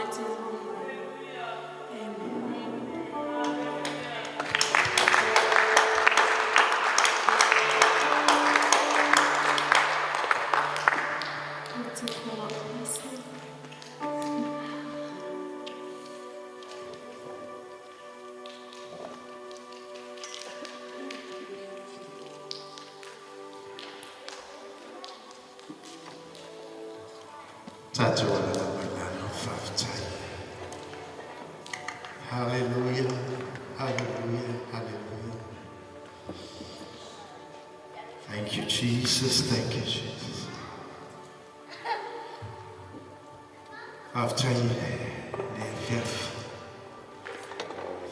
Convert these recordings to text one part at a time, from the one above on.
mighty holy name. Amen. I'd like to call up Leslie. Hallelujah, hallelujah, hallelujah. Thank you, Jesus. Thank you, Jesus. Faafetai le afiafi.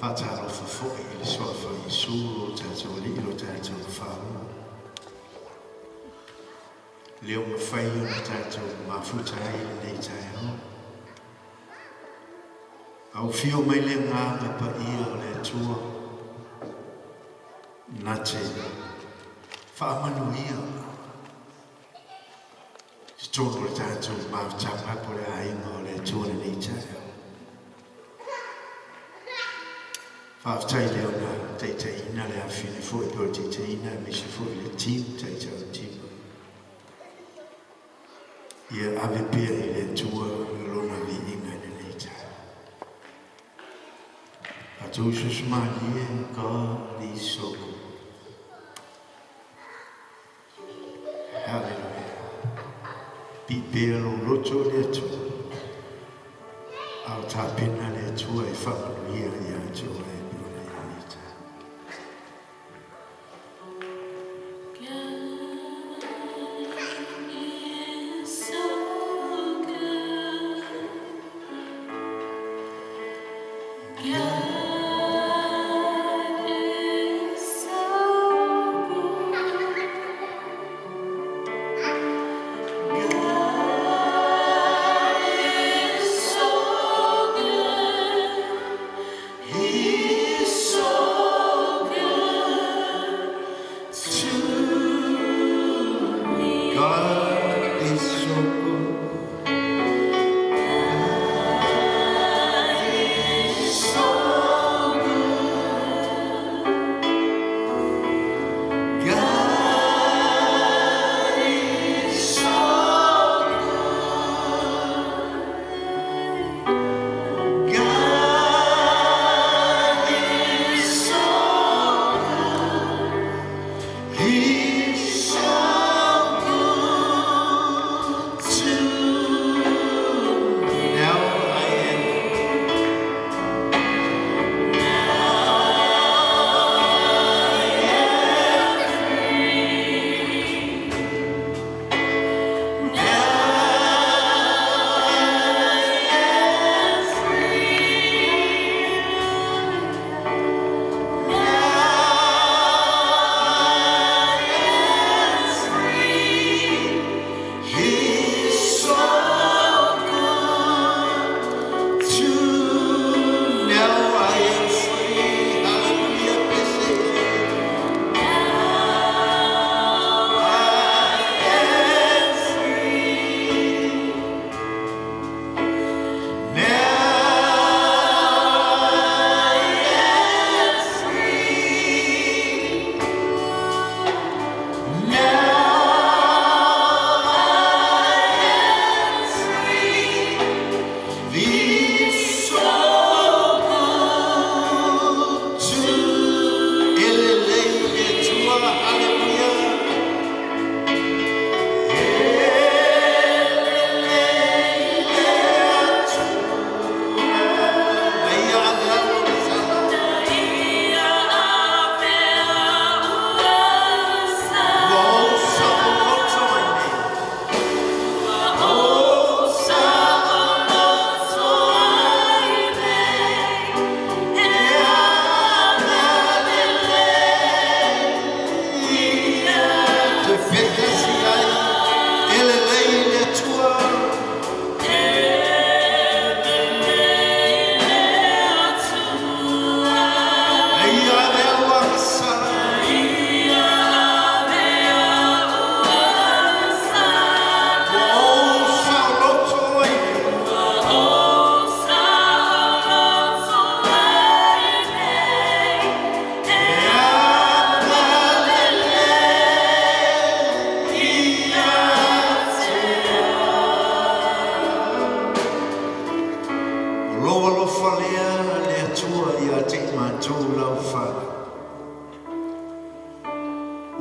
Faatalofa foi i le suafa o Iesu lo tatou Alii lo tatou Faaola. Lea ua mafai ona tatou mafuta ai i lenei taeao. A ua fio mai le Agaga Paia o le Atua na te faamanuia i totonu o le tatou mafutaga po o le aiga o le Atua i lenei taeao. Faafetai lea ona taitaiina le afifine foi po o le taitaiina aemaise foi le team, taitai o le team. Ia ave pea i le Atua lona viiga i lenei taeao. Tatou usuusumalie, God is so good. Hallelujah. Pii pea lou loto i le Atua. A o tapena le Atua e faamanuia ia te oe e pei ona i lenei taeao. God is so good. God is so good. God is so good. He's so good to me. God is so good. God is so good. God is so good. God is so good. He's so good to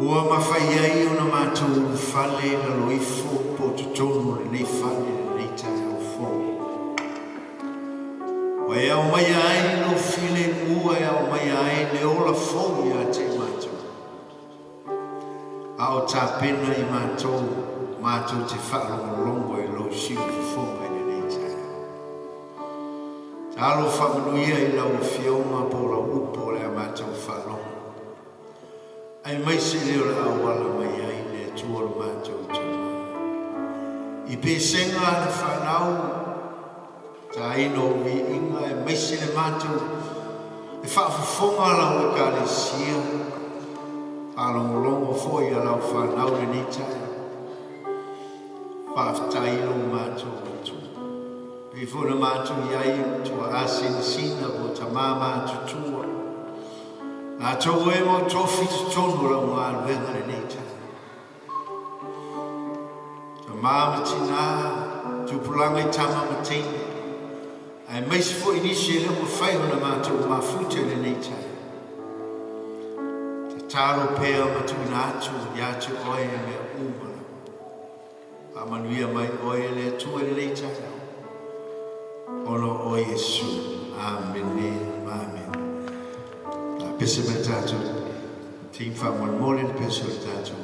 Ua mafai ai ona matou ulufale i lalo ifo po o totonu o lenei fale i lenei taeao fou. Ua e aumaia ai lou filemu e aumaia ai le ola fou ia te i matou. A o tapena i matou, matou te faalogologo i lou siufofoga i lenei taeao. Talo faamanuia i lau Afioga po o lau upu o le a matou faalogo, aemaise lea o le auala mai ai le Atua lo matou Tama. I pesega a le fanau, taina o viiga, aemaise le matou e faafofoga lau Ekalesia, faalogologo foi a lau fanau lenei taeao. Faafetai i lo matou Atua. Pei foi ona matou i ai tuaa sinasina po o tamā matutua. Latou e mau tofi totonu o lau galuega lenei taeao. Tamā ma tinā, tupulaga i tama ma teine, aemaise foi nisi e le o mafai ona matou mafuta i lenei taeao. Tatalo pea ma tuuina atu ia te oe i mea uma lava. Faamanuia mai oe e le Atua i lenei taeao. Ona o Iesu. Amene. Amene. La pese mai tatou team faamolemole le pese o le tatou.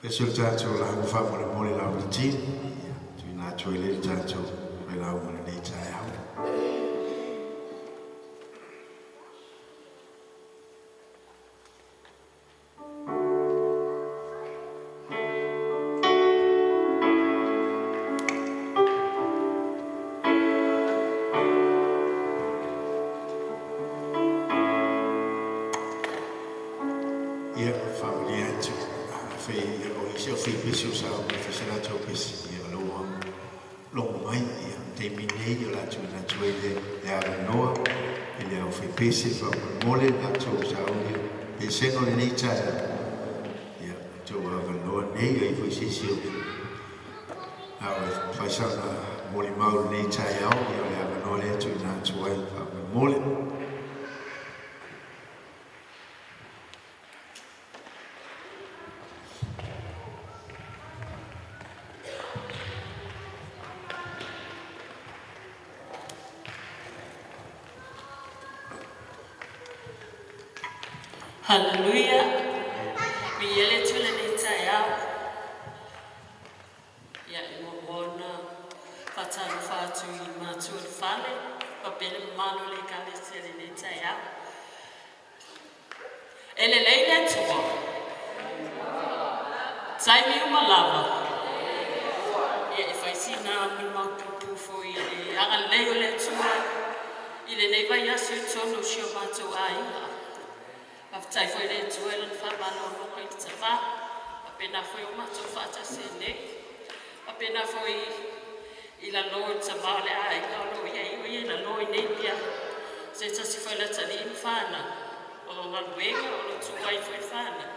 Pese o le tatou lauga faamolemole lava le team. Ia, tuuina atu ai le tatou failauga lenei taeao. Ia, faamalie atu, afai o isi o fai pesi o sa o mai fai se latou pesi, ia, o lo ua logo mai, ia, taimi nei o le a tuuina atu ai le avanoa i le aufaipesi faamolemole latou sauni pesega o lenei taeao. Ia, tou avanoa nei ai foi se isi o a o fai sana molimau lenei taeao, ia, o le avanoa lea tuuina atu ai faamolemole. Hallelujah. Viia le Atua i lenei taeao. Ia, e muamua ona faatalofa atu i matua o le fale, faapea le mamalu o le Ekalesia i lenei taeao. E lelei le Atua. Taimi uma lava. Ia, e fai sina molimau puupuu foi i le agalelei o le Atua i lenei vaiaso i totonu o si o matou aiga. Faafetai foi i le Atua i lana faamalologa i le tamā. Faapena foi o matou faatasi ai nei. Faapena foi i lalo i le tamā o le aiga o lo o i ai o ia i lalo i nei pia. Se tasi foi le atalii ma fanau. O lo galuega o lo tuai foi le fanau.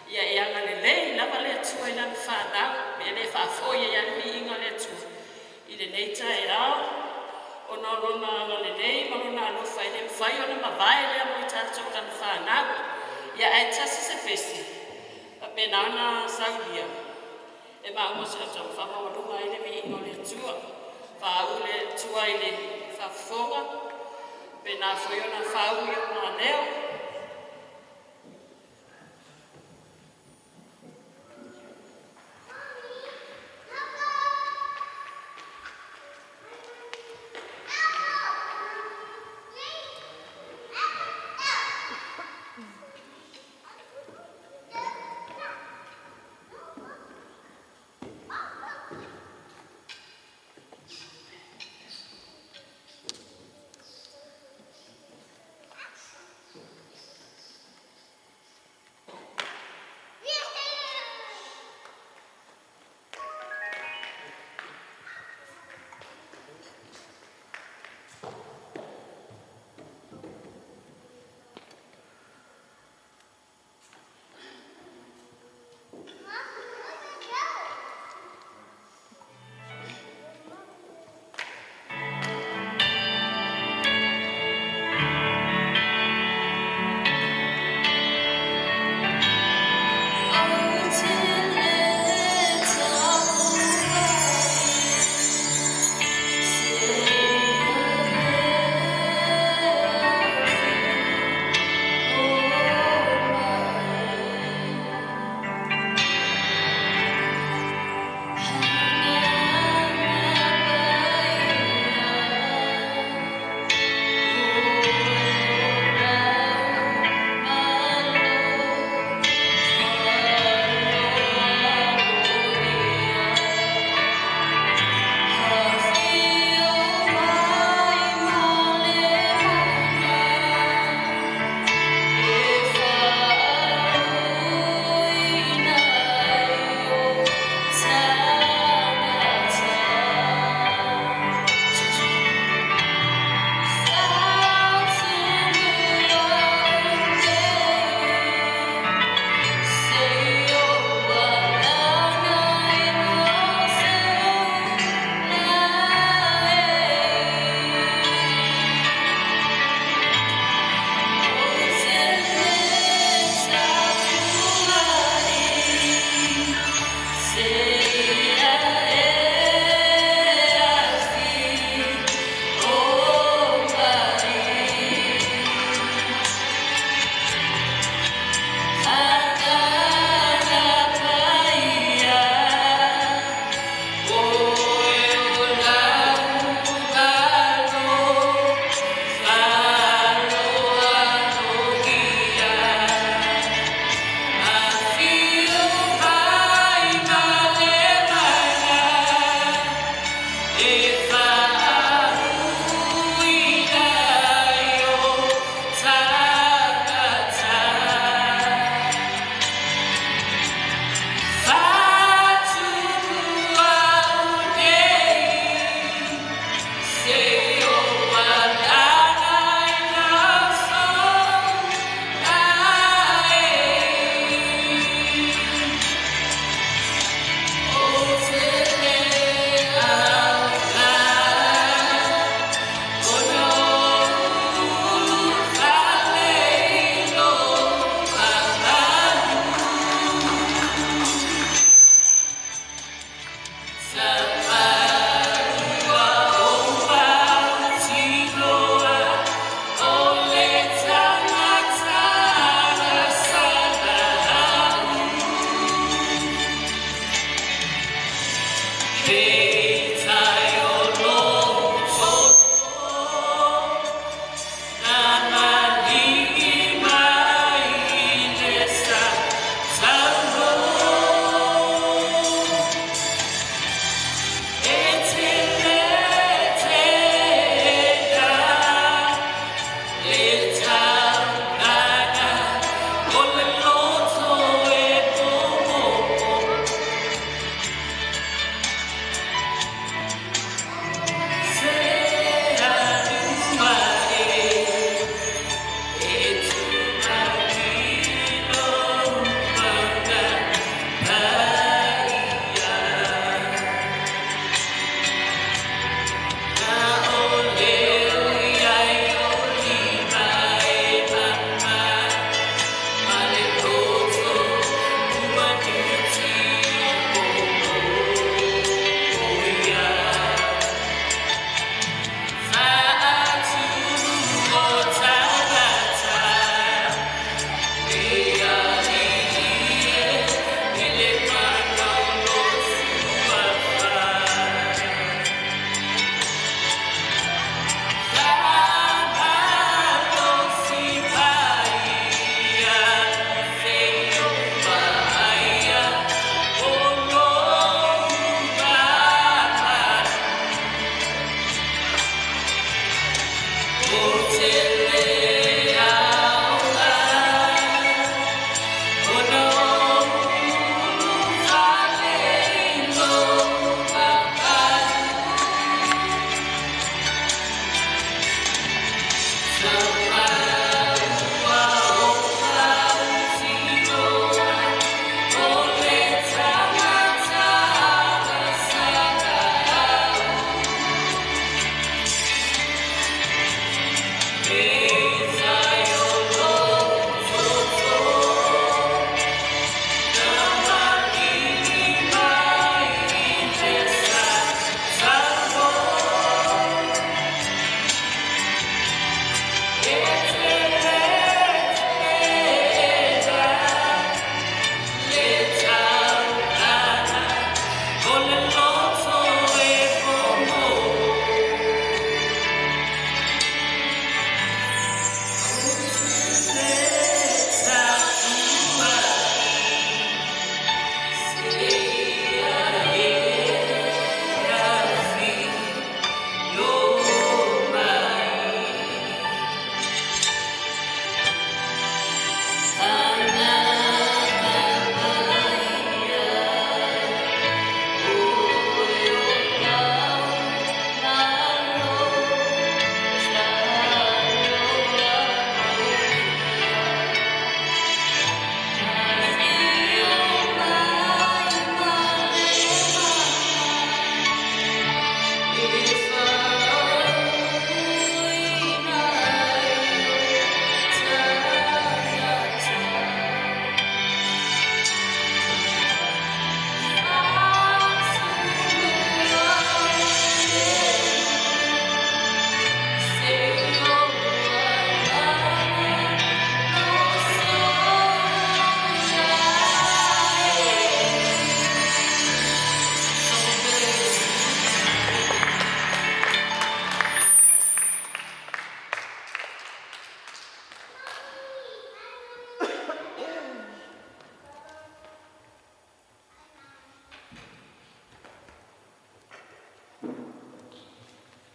Ia e agalelei lava le Atua i lana fanau. Me le faafoi ai le viiga o le Atua i lenei taeao. Ona o lona agalelei ma lona alofa e le mafai ona mavae lea mo i tatou lana fanau. Ia ae tasi se pesi. Faapena ona saulia. E maua se ata faamaualuga ai le viiga o le Atua. Faauu le Atua i le faafofoga. Faapena foi ona faauu i ona leo.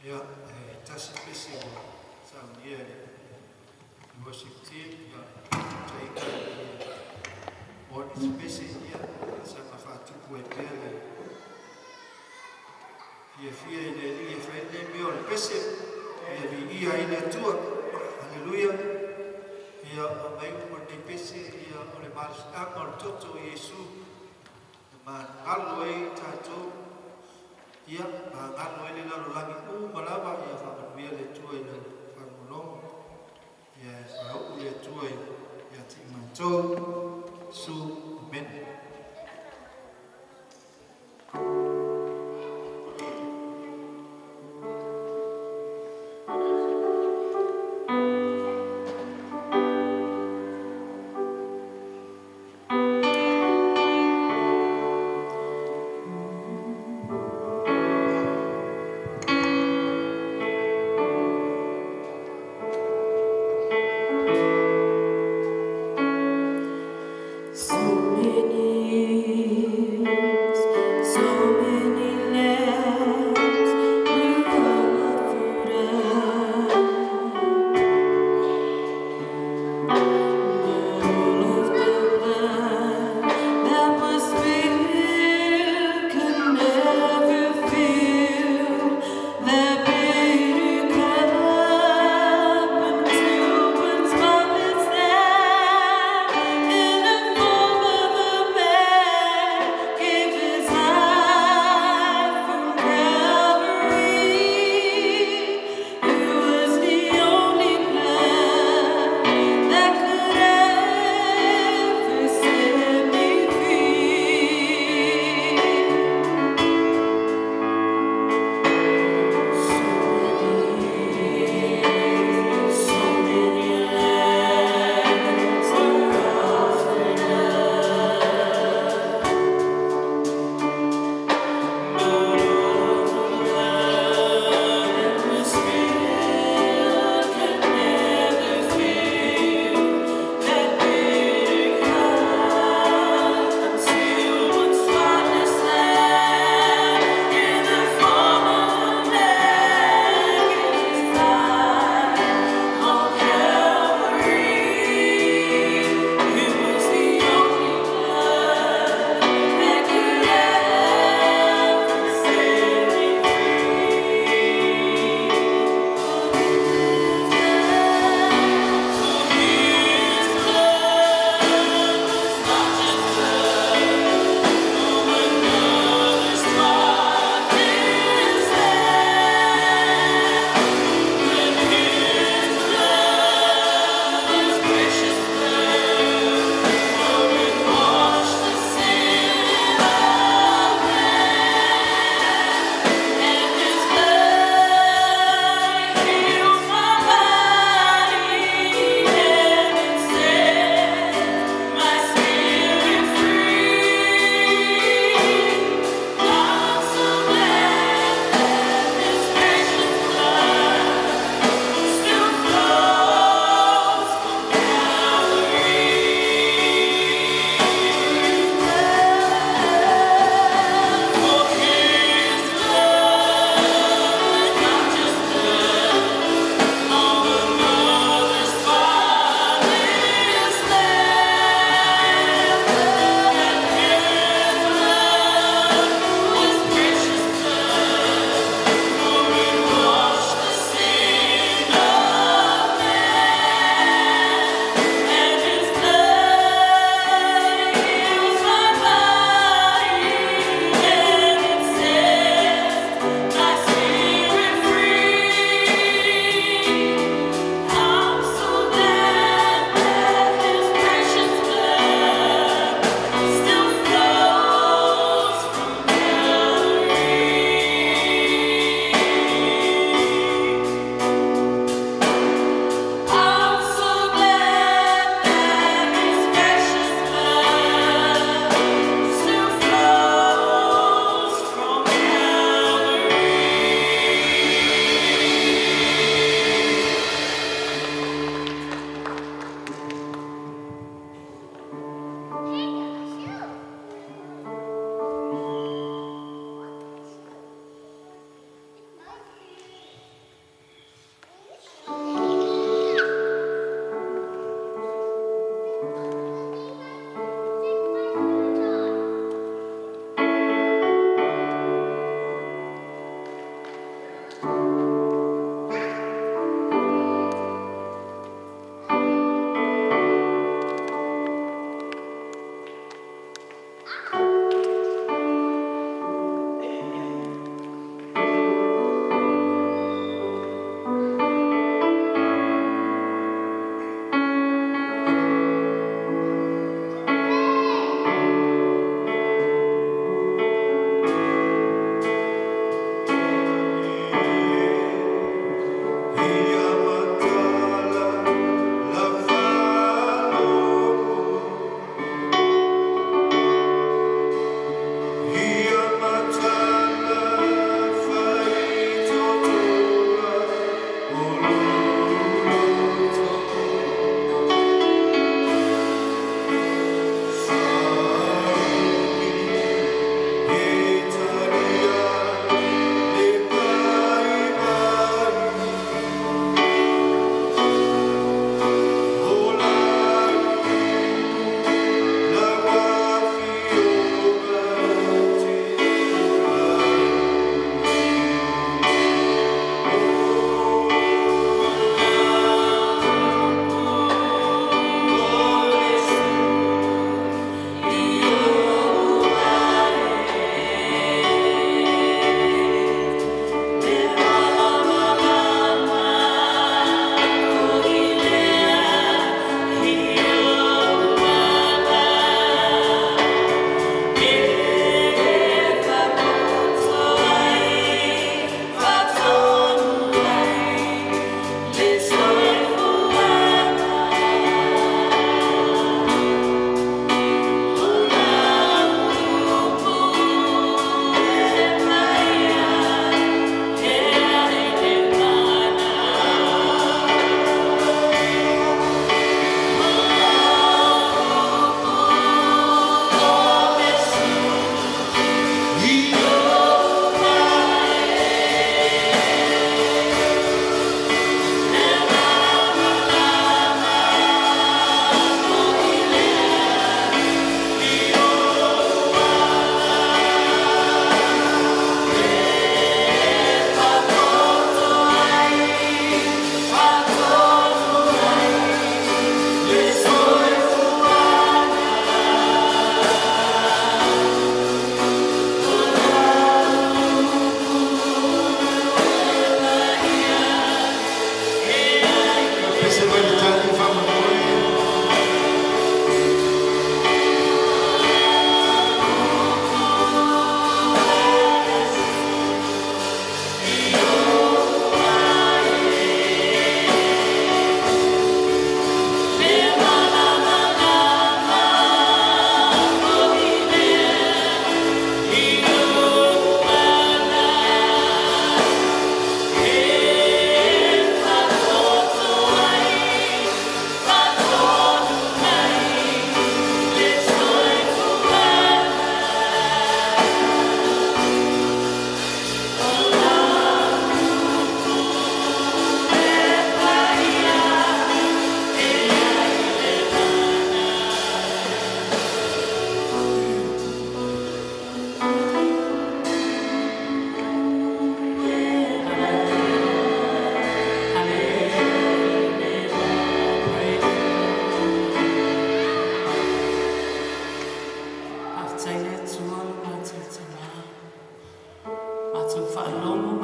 Ia, e tasi pese o saunia le worship team, ia, taika ia, o ni pese ia, sa ka whātupu e pea le fia fia i le li e whae mea o le pese, ia vi ia i le atua, hallelujah, ia o mai o le pese, ia o le malasanga o le toto o Iesu, e mangalo e tātou, ia, mangalo e le lalolagi u malava, ia whamanuia le tua i le whangonomo, ia whaau le tua i ia te imatou, su, amen.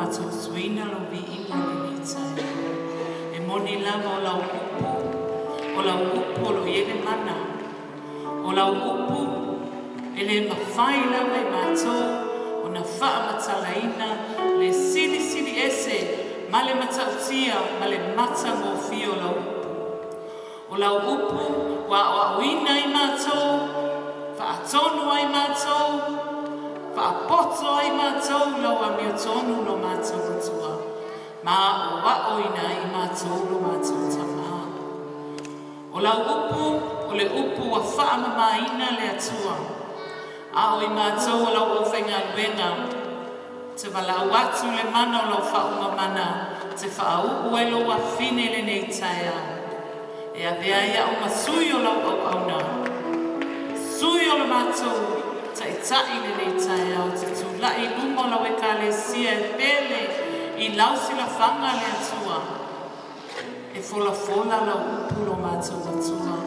matou usuina Lou viiga i lenei taeao. E moni lava o Lau upu, o Lau upu o lo o i ai le mana. O Lau upu, e le mafai lava e matou ona faamatalaina le silisili ese ma le matautia ma le matagofie o Lau upu. O Lau upu ua aoaoina ai matou, faatonu ai matou, faapoto ai matou i Lau amiotonu lo matou Atua, ma aoaoina ai matou lo matou Tama. O Lau upu, o le upu ua faamamaina le Atua, a o i matou o Lau aufaigaluega, te valaau atu i le mana o Lau faauuga mana te faauu ai Lou afine i lenei taeao, e avea ai a'u ma sui o Lau auauna, sui o le matou Taitai i lenei taeao, te tulai i luma o Lau Ekalesia e pele i Lau silafaga le Atua. E folafola Lau upu lo matou Atua.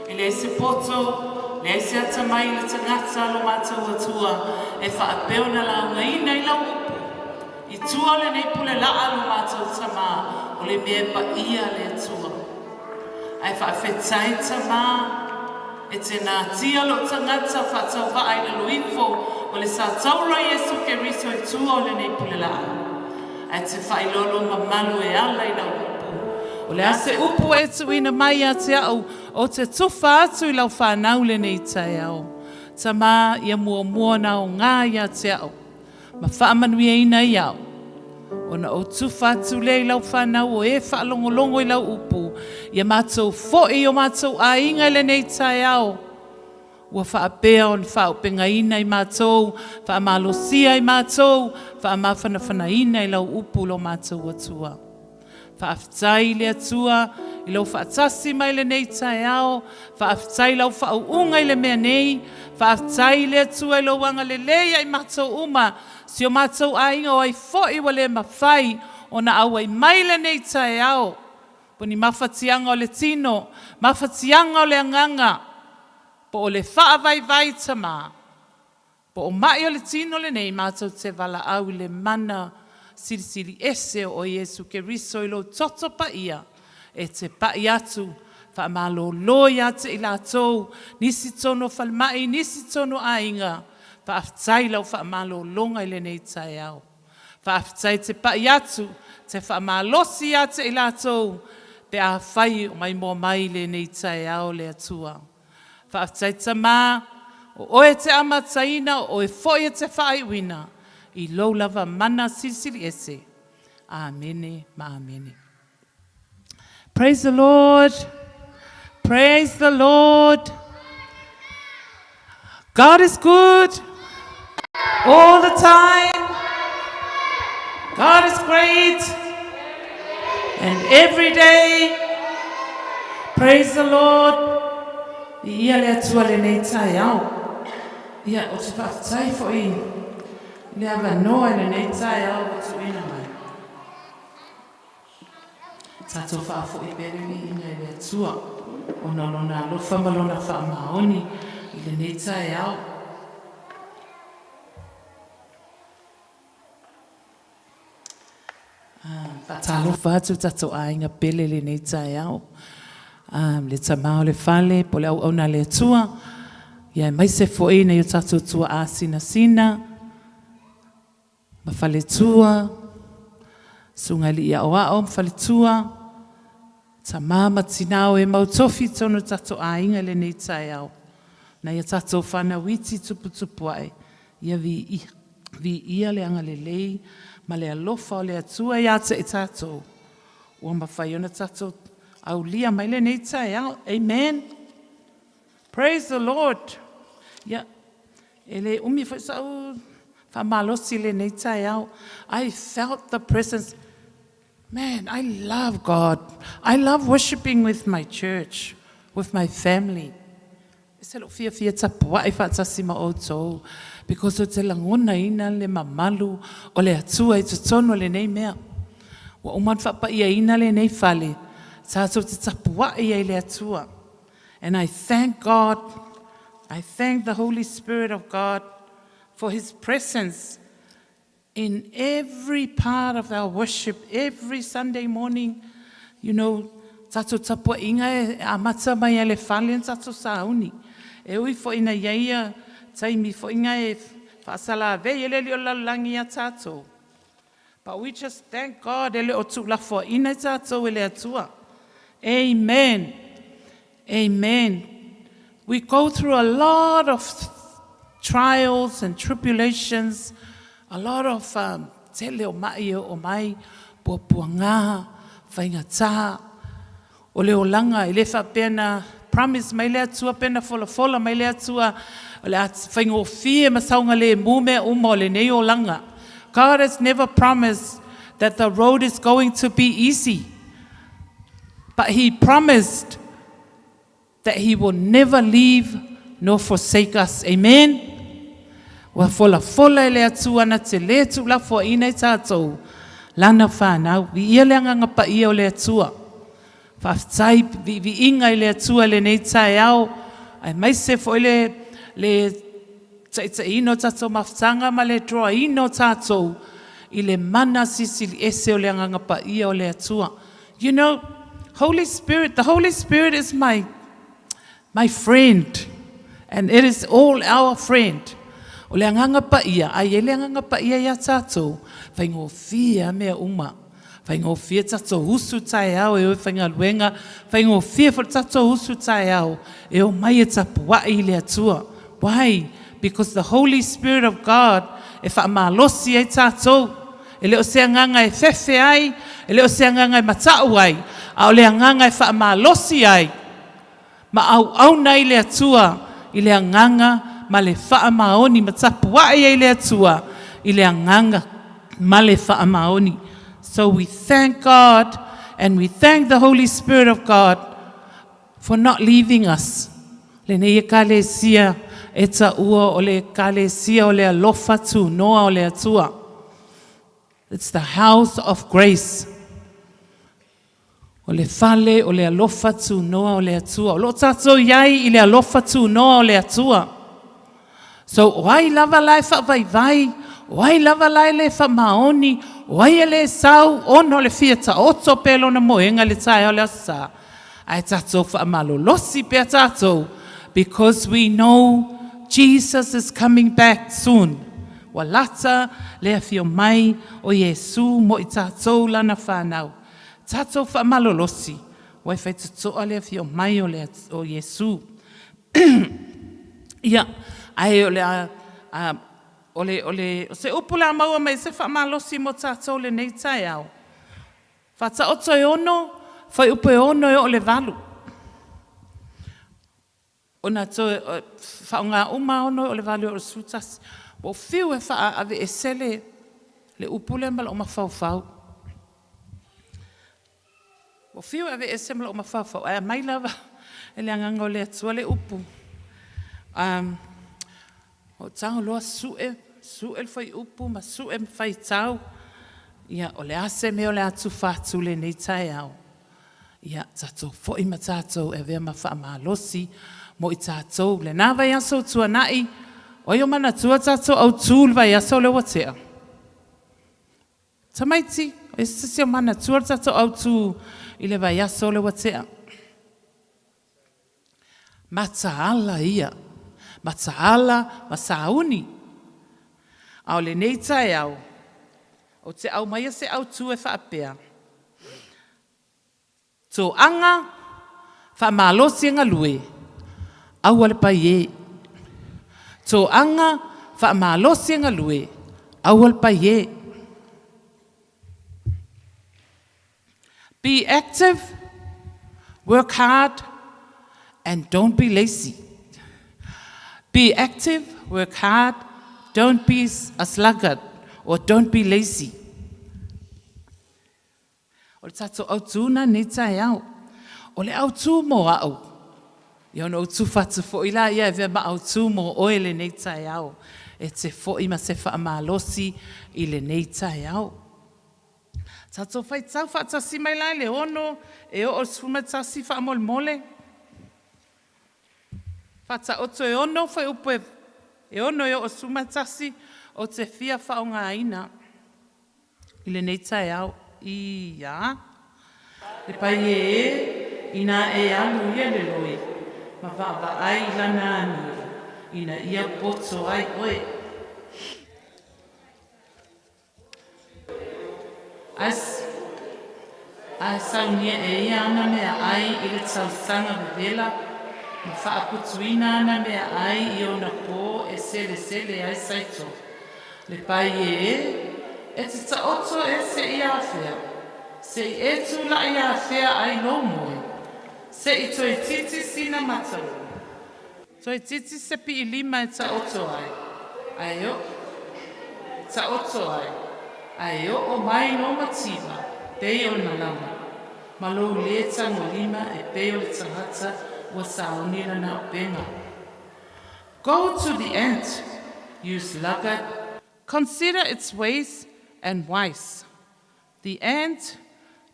E leai se poto, leai se atamai i le tagata lo matou Atua e faapea ona laugaina i Lau upu. I tua o lenei pule laa lo matou Tamā, o le mea e paia le Atua. Ae faafetai Tamā, e te natia lou tagata faatauvaa i lalo ifo o le sa taula Iesu Keriso i tua o lenei pule laa. Ae te faailoa lou mamalu e ala i Lau upu. O le a se upu ua e tuuina mai ia te au, ou te tufa atu i Lau fanau lenei taeao. Tamā, ia muamua ona aoga ia te au. ma faamanuiaina ai au, ona ou tufa atu lea i lau fanau o e faalogologo i lau upu, ia matou foi i o matou aiga i lenei taeao, ua faapea ona faaaupegaina i matou, faamalosia i matou, faamafanafanaina i lau upu lo matou Atua. Faafetai i le Atua i lou faatasi mai lenei taeao. Faafetai i lau faauuga i le mea nei. Faafetai i le Atua i lou agalelei ia i matou uma, si o matou aiga o ai foi ua le mafai ona auai mai lenei taeao. Po ni mafatiaga o le tino, mafatiaga o le agaga, po o le faavaivai tama. Po o ma'i o le tino lenei, matou te valaau i le mana silisili ese o Iesu Keriso i lou toto paia e te pa'i atu, faamalolo ia te i latou, nisi tonu o falemai, nisi tonu o aiga. Faafetai i lau faamalologa i lenei taeao. Faafetai te pa'i atu, te faamalosi ia te i latou pe afai o maimoa mai i lenei taeao le Atua. Faafetai Tama, o Oe e te amataina, o Oe foi e te faaiuina, i Lou lava mana silisili ese. Amene ma amene. Praise the Lord. Praise the Lord. God is good all the time. God is great and every day. Praise the Lord. I ia le Atua lenei taeao. Ia, ou te faafetai foi i le avanoa i lenei taeao ua tuuina mai. Tatou faafoi pea le viiga i le Atua ona o Lona alofa ma Lona faamaoni i lenei taeao. Faatalofa atu tatou aiga pele i lenei taeao, le tama o le fale po o le auauna a le Atua, ia aemaise foi nai o tatou tuaa sinasina ma faletua, susuga i alii aoao ma faletua, tama ma tina o e mau tofi i totonu o tatou aiga i lenei taeao, nai a tatou fanau iti tuputupu ae, ia viia. Viia le agalelei ma le alofa o le Atua ia te i tatou, ua mafai ona tatou aulia mai lenei taeao. Amen. Praise the Lord. Ia, e le umi foi sa'u faamalosi i lenei taeao. I felt the presence. Man, I love God. I love worshiping with my church, with my family. E ese lou fiafia tapuai faatasi ma outou because ou te lagonaina le mamalu o le Atua i totonu o lenei mea. Ua uma ona faapaiaina lenei fale, tatou te tapuai ai i le Atua. And I thank God, I thank the Holy Spirit of God for His presence. In every part of our worship, every Sunday morning, tatou tapuaiga e amata mai ai le fale na tatou sauni. E ui foi na iai ia taimi foi na e faasalavei e le alii o le lalolagi ia tatou. But we just thank God e le o tuulafoaina i tatou e le Atua. Amen. Amen. We go through a lot of trials and tribulations, a lot of tele o mai e o mai, puapuaga, faigata, o le olaga, e le faapea na promise mai le Atua pe na folafola mai le Atua, o le a faigofie ma saogalemu mea uma o lenei olaga. God has never promised that the road is going to be easy. But He promised that He will never leave nor forsake us. Amen. Ua folafola e le Atua na te lē tuulafoaina i tatou lana fanau. Viia le agaga paia o le Atua. Faafetai viiviiga i le Atua i lenei taeao, aemaise foi le taitaiina o tatou mafutaga ma le droaina o tatou i le mana silisili ese o le agaga paia o le Atua. Holy Spirit, the Holy Spirit is my friend, and it is all our friend. O le agaga paia, ai e le agaga paia ia tatou, faigofie mea uma. Faigofie tatou usu taeao e o e faigaluega, faigofie foi tatou usu taeao e o mai e tapuai i le Atua. Why? Because the Holy Spirit of God e faamalosi ai tatou. E le o se agaga e fefe ai, e le o se agaga e matau ai, a o le agaga e faamalosi ai. Ma auauna ai le Atua i le agaga ma le faamaoni, ma tapuai ai le Atua i le agaga ma le faamaoni. So we thank God and we thank the Holy Spirit of God for not leaving us. Lenei Ekalesia e taua o le Ekalesia o le alofa tunoa o le Atua. It's the house of grace. O le fale o le alofa tunoa o le Atua. O lo tatou iai i le alofa tunoa o le Atua. So, o ai lava la e faavaivai, o ai lava la e le faamaoni, o ai e le sau ona o le fia taoto pe lona moega le taeao le aso Sa. Ae tatou faamalolosi pea tatou, because we know Jesus is coming back soon. Ua lata le afio mai o Iesu mo i tatou lana fanau. Tatou faamalolosi, ua e faitotoa le afio mai o Iesu. Ia, ae o le a, a o se upu le a maua mai se faamalosi mo tatou lenei taeao. Faataoto e 6, fuaiupu e 6 e oo le 8. Ona toe faaaoga uma 6 e oo le 8 e oo le 11. Ua fiu e faaave ese le upu lea ma lou mafaufau. Ua fiu e ave ese ma lou mafaufau, ae aumai lava e le agaga o le Atua le upu. O tago loa sue, sue le fuaiupu ma sue ma faitau. Ia, o le a se mea o le a tufa atu lenei taeao. Ia, tatou foi ma tatou e avea ma faamalosi mo i tatou. Lena vaiaso o tuanai, o ai o manatua tatou autū le vaiaso lea ua tea. Tamaiti, o se tasi o manatua le tatou autū i le vaiaso lea ua tea. Mataala ia. Mataala ma sauni. A o lenei taeao, o te aumaia se autū e faapea. Toaga, faamalosi e galue, aua le paiē. Toaga, faamalosi e galue, aua le paiē. Be active, work hard, and don't be lazy. Be active, work hard, don't be a sluggard, or don't be lazy. O le tatou autū lenei taeao. O le autū mo au. Ia ona ou tufa atu foi la ia e avea ma autū mo oe lenei taeao. E te foi ma se faamalosi i lenei taeao. Tatou faitau faatasi mai la i le 6 e oo i le 11 faamolemole. Faataoto e 6 fuaiupu e 6 e oo 11 o te fia faaaogaina. i lenei taeao. Ia. Le Paia e, inā e alu ia le loi, ma vaavaai i lana amio, ina ia poto ai oe. Ae, ae saunia e ia ana meaai i le tausaga vevela, ma faaputuina ana meaai i ona pō e selesele ai saito. Le Paia e, e te taoto e seia afea, se i e tula'i afea ai lou moe, se i toeitiiti sina matalua. Toeitiiti se piilima e taoto ai, ae o, taoto ai, ae oo mai lou mativa, pei o le malama, ma lou lē tagolima e pei o le tagata ua sauni lana upega. Go to the ant, you sluggard. Consider its ways and wise. The ant,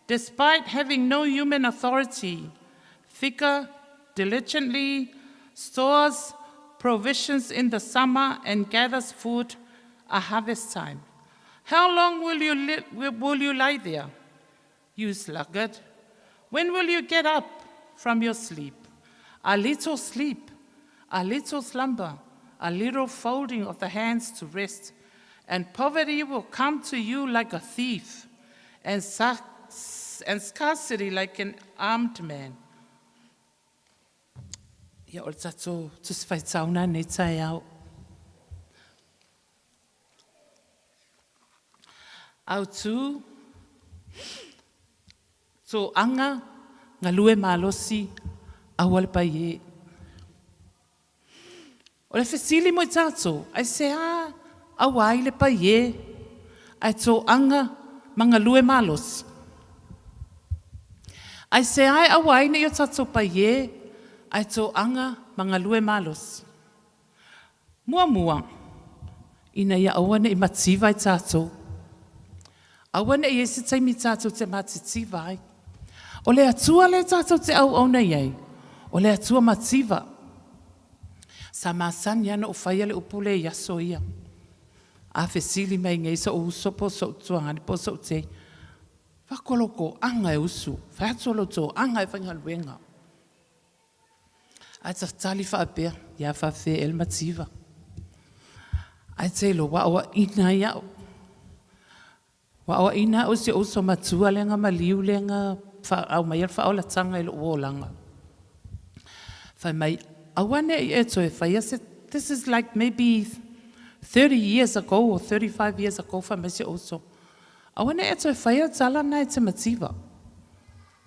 despite having no human authority, figure diligently stores provisions in the summer and gathers food a harvest time. How long will you lie there, you sluggard? When will you get up from your sleep? A little sleep, a little slumber, a little folding of the hands to rest, and poverty will come to you like a thief, and scarcity like an armed man. Ia, o le tatou Tusi Faitau na nei taeao. Autū, toaga, galue malosi, aua le paiē. O le fesili mo i tatou, aisea aua ai le paiē ae toaga ma galue malosi? Aisea e aua ai nei o tatou paiē ae toaga ma galue malosi? Muamua, ina ia aua nei mativa i tatou. Aua nei i ai se taimi tatou te matitiva ai. O le Atua lea tatou te auauna i ai, o le Atua mativa. Sa masani lava ona ou faia le upu lea i aso ia. A fesili mai nei so'u uso po o so'u tuagane po o so'u tei, fako lou toaga e usu, fai atu o lou toaga e faigaluega. Ae tatali faapea, ia faafefea ea le mativa. Ae te iloa ua aoaina ai au. Ua aoaina au e si ou uso matua lea na maliu lea na aumaia le faaolataga i lou olaga. Fai mai, aua ne i e toe faia se, this is like maybe 30 years ago or 35 years ago, fai mai si ou uso, aua ne i e toe faia tala na e te mativa.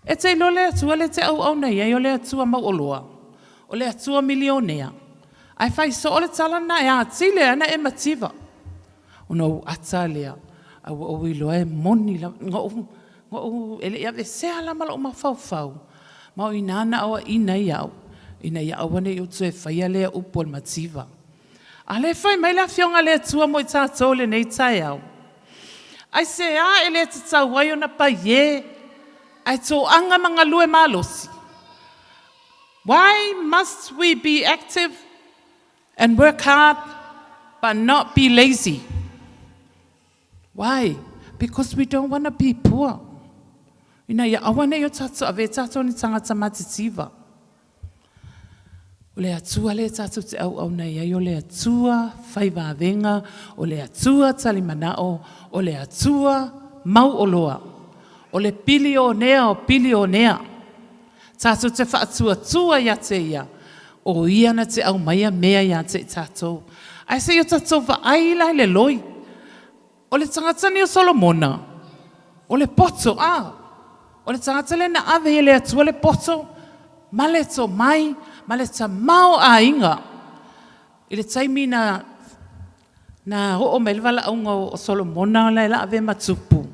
E te iloa le Atua lea e te auauna i ai o le Atua mauoloa, o le Atua milionea. Ae fai soo le tala lena e atili ai ona e mativa. Ona ou ata lea, ae ua ou iloa e moni lava. Na ou, na ou, e le i aveesea la ma lou mafaufau, ma o i ina na aoaina ai au, ina ia aua ne i ou toe faia lea upu o le mativa. A o lea e fai mai le Afioga a le Atua mo i tatou i lenei taeao, Aisea e le tatau ai ona paiē ae toaga ma galue malosi? Why must we be active and work hard but not be lazy? Why? Because we don't want to be poor. Ina ia aua nei o tatou ave e tatou ni tagata matitiva. O le Atua lea tatou te auauna i ai, o le Atua fai vavega, o le Atua talimanao, o le Atua mauoloa, o le pilionea o pilionea. Tatou te faatuatua ia te Ia, o Ia na te aumaia mea ia te i tatou. Ae se i o tatou vaai la i le loi. O le tagata lenei o Solomona, o le poto, a. O le tagata lea na ave e le Atua le poto ma le tomai ma le tamaoaiga. I le taimi na na oo mai le valaauga o Solomona la e la avea ma tupu,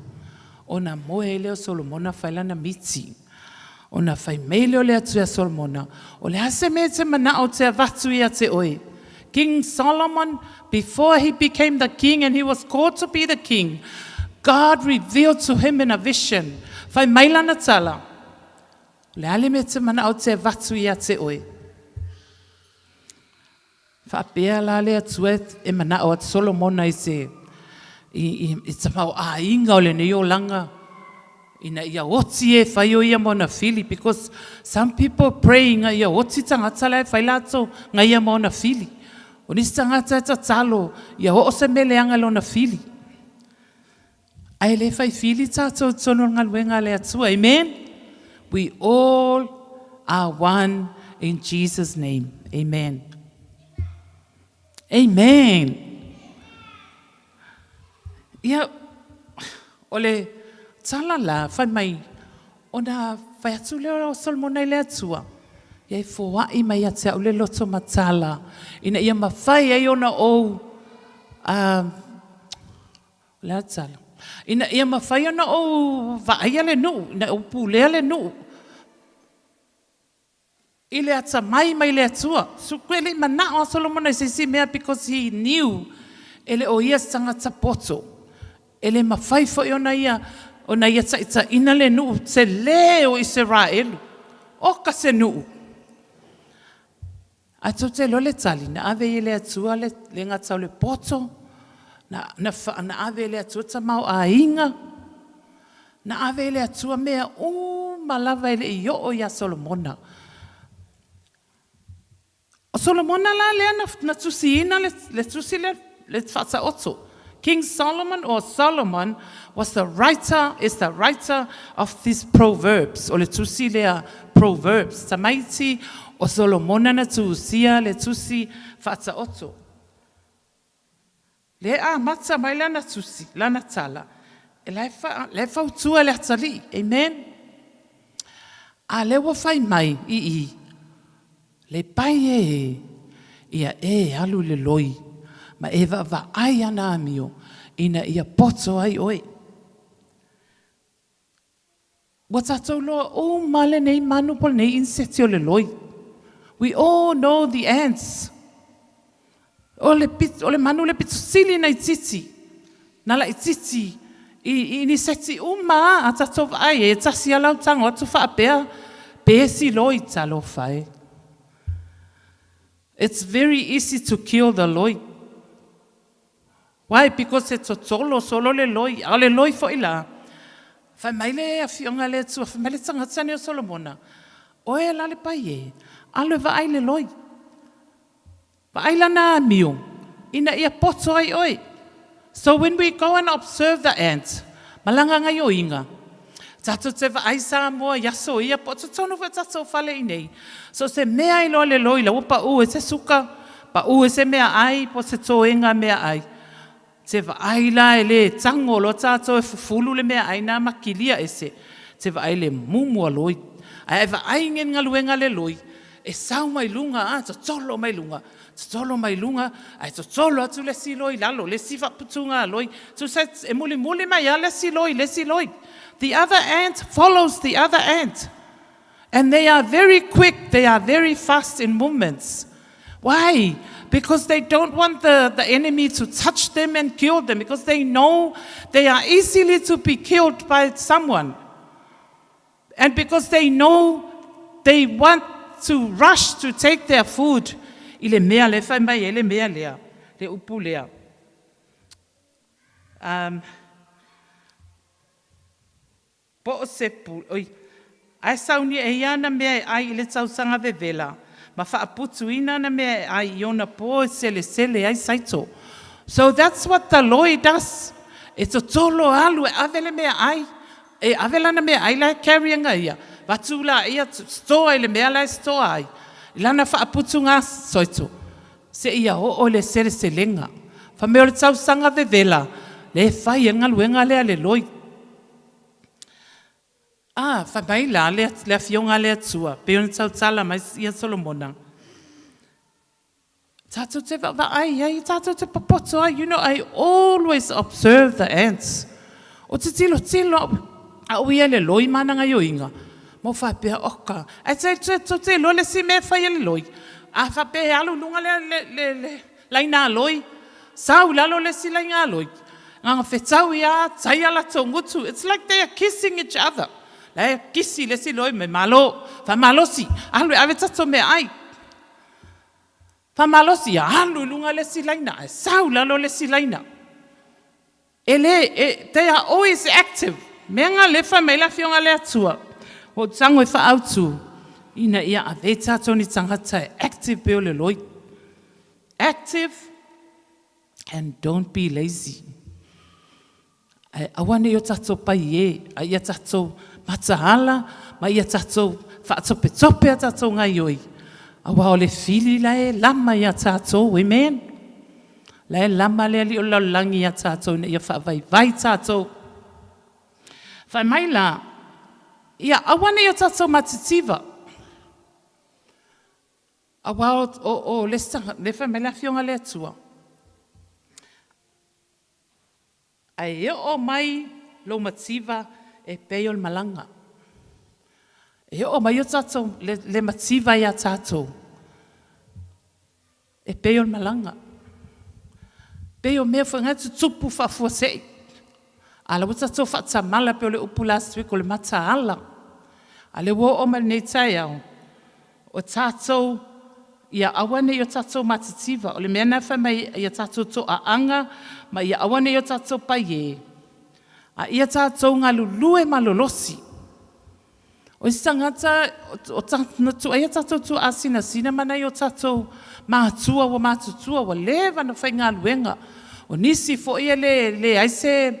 ona moe ai lea o Solomona fai lana miti. Ona fai mai lea o le Atua ia Solomona, O le a se mea e te manao ou te avatu ia te oe? King Solomon, before he became the king and he was called to be the king, God revealed to him in a vision, fai mai lana tala, O le a le mea e te manao ou te avatu ia te oe? Faapea la le Atua e manao atu Solomona i se, i, i, i tamaoaiga o lenei olaga, ina ia oti e fai o ia ma ona fili, because some people pray ina ia oti tagata la e fai latou gaia ma ona fili. O nisi tagata e tatalo ia oo se mea leaga i lona fili. Ae le fai fili tatou i totonu o le galuega a le Atua. Amen? We all are one in Jesus' name. Amen. Amen. Ia, o le tala la, fai mai, ona fai atu lea o Solomona i le Atua, ia e foai mai ia te au le loto matala, ina ia mafai ai ona ou, o le a le tala? Ina ia mafai ona ou vaaia le nuu, ina ou pulea le nuu, i le atamai mai le Atua. E le i manao a Solomona i se isi mea because he knew e le o ia se tagata poto. E le mafai foi ona ia ona ia taitaiina le nuu tele o Iseraelu. Oka se nuu. Ae tou te iloa le tali, na ave i e le Atua le, le gata o le poto, na, na, na ave e le Atua tamaoaiga, na ave e le Atua mea uma lava e le i oo ia Solomona. O Solomona la lea na, na tusiina le, le tusi le, le Faataoto. King Solomon or Solomon was the writer, is the writer of these Proverbs. O le tusi lea Proverbs. Tamaiti o Solomona na tusia le tusi Faataoto. Le amata mai lana tusi, lana tala, e la e, fa, la e fautua le atalii. Amen. A lea ua fai mai i i, le pai e e, ia e alu i le loi, ma e vaavaai ana amio, ina ia poto ai oe. Ua tatou loa uma lenei manu po o lenei insect o le loi. We all know the ants. O le, pit, o le manu le pito sili na itiiti. Na laitiiti i, i iniseti uma a tatou vaai e tasi a lau tago atu faapea pesi loi talofa e. It's very easy to kill the loi. Why? Because e totolo solo le loi. A o le loi foi la, fai mai le afioga le Atua, fai mai le tagata nei o Solomona, oe la le pai e, alu e vaai le loi. Vaai lana amio, ina ia poto ai oe. So when we go and observe the ant, malaga gaioiga, tatou te vaai Samoa i aso ia, po o totonu foi o tatou fale i nei. So se mea iloa le loi la ua pau e se suka, pau e se meaai, po o se toega meaai. Te vaai la e le tago loa tatou e fufulu le meaai na ma kilia ese, te vaai le mumu a loi. Ae e vaai ngen galuega le loi, e sau mai luga a, totolo mai luga, totolo mai luga, ae totolo atu le isi loi lalo, le isi faaputuga a loi. Tusa e mulimuli mai lava le isi loi i le isi loi. The other ant follows the other ant. And they are very quick, they are very fast in movements. Why? Because they don't want the enemy to touch them and kill them, because they know they are easily to be killed by someone. And because they know they want to rush to take their food. I le mea le fai mai e le mea lea, le upu lea. Po o se pu, oi, ae sauni e ia ana mea e ai i le tausaga vevela, ma faaputuina ana mea e ai i ona po e selesele ai saito. So that's what the loi does. E totolo alu e ave le mea ai, e ave lana mea ai la e carry anga ia, vatu la ia stoa i le mea la e stoa ai, i lana faaputuga soito, se ia oo i le seleselega. Fai mai o le tausaga vevela, le fai e galuega lea le loi. A, fai mai la le, le afioga a le Atua, pei ona tautala mai ia Solomona, tatou te vaavaai ai, tatou te popoto ai. You know, I always observe the ants. O te tilotilo au, au ia le loi ma ana gaioiga, ma ou faapea, oka, ae te, te, tou te iloa le isi mea e fai e le loi. A faapea e alu i luga le, le, le, le laina loi, sau i lalo le isi laina loi, gagafetau ia, tai a latou gutu. It's like they are kissing each other. La e kisi le isi loi mai malo, faamalosi, alu e ave tatou meaai. Faamalosi, ia alu i luga le isi laina, ae sau i lalo le isi laina. E le, e, they are always active. Mea nga le fai mai le Afioga a le Atua, ua ou tago e faaautu, ina ia ave tatou ni tagata e active pei o le loi. Active and don't be lazy. Ae aua ne i o tatou pai e, a ia tatou mataala ma ia tatou faatopetope a tatou gaioi, aua o le fili la e lama ia tatou. Amen. La e lama le Alii o le lalolagi ia tatou ina ia faavaivai tatou. Fai mai la, ia aua ne i o tatou matitiva. Aua o le isi tagata, lea e fai mai le Afioga a le Atua, Ae oo mai lou mativa e pei o le malaga. E oo mai o tatou, le mativa ia tatou, e pei o le malaga. Pei o mea foi na e tutupu faafuasei. A la ua tatou faatamala pei o le upu last week o le mataala. A lea ua oo mai lenei taeao, o tatou ia aua ne i o tatou matitiva. O le mea lena e fai mai ai ia tatou toaaga ma ia aua ne i o tatou paiē, a ia tatou galulue malolosi. O isi tagata, na tuuaia tatou tuaasinasina ma nai o tatou matua ua matutua ua leva ona faigaluega. O nisi foi e leai se,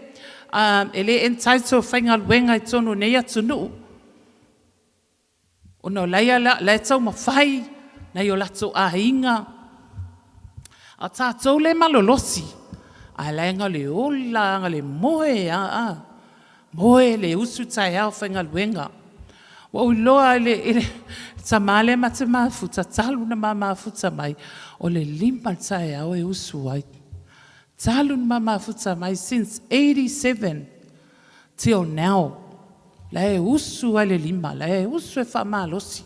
e le entitle e faigaluega i totonu o nei atunuu, ona o la e taumafai nai o latou aiga. A o tatou lea e malolosi, ae la e na o le ola lava, na o le moe lava, moe le usu taeao faigaluega. Ua ou iloa i le tama lea ma te mafuta talu ona ma mafuta mai, o le 5 i le taeao e usu ai. Talu ona ma mafuta mai, since 87 till now, la e usu lava i le 5, la e usu e faamalosi.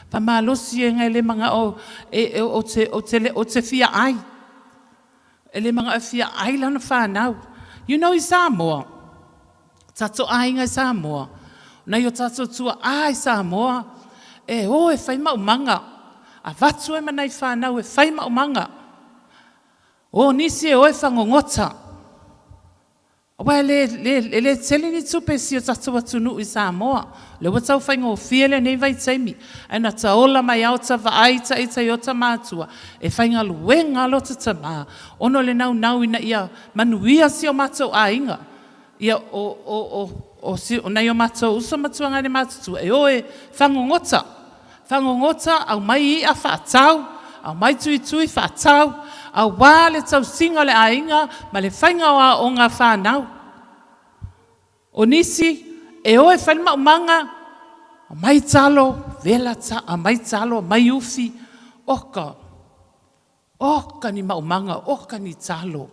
Faamalosi e le manao ou te fia ai. E le manao e fia ai lana fanau. You know i Samoa, tatou aiga i Samoa, nai o tatou tuaa i Samoa, e o e fai maumaga, avatu ai ma nai fanau e fai maumaga. O nisi e o e fagogota. Aua e le tele ni tupe i si o tatou atunuu i Samoa. O lea ua tau faigofie lenei vaitaimi. Ae na ta ola mai lava o ta vaai ita i ota matua, e faigaluega lava lota tama, ona o le naunau ina ia manuia si o matou aiga. Ia, o nai o matou uso ma tuagane matutua, e o e fagogota, fagogota, aumai i'a faatau, aumai tuitui faatau, aua le tausiga o le aiga ma le faiga o aoaoga a fanau. O nisi, e o e fai le maumaga, aumai talo, vela, aumai talo, aumai ufi, oka. Oka ni maumaga, oka ni talo,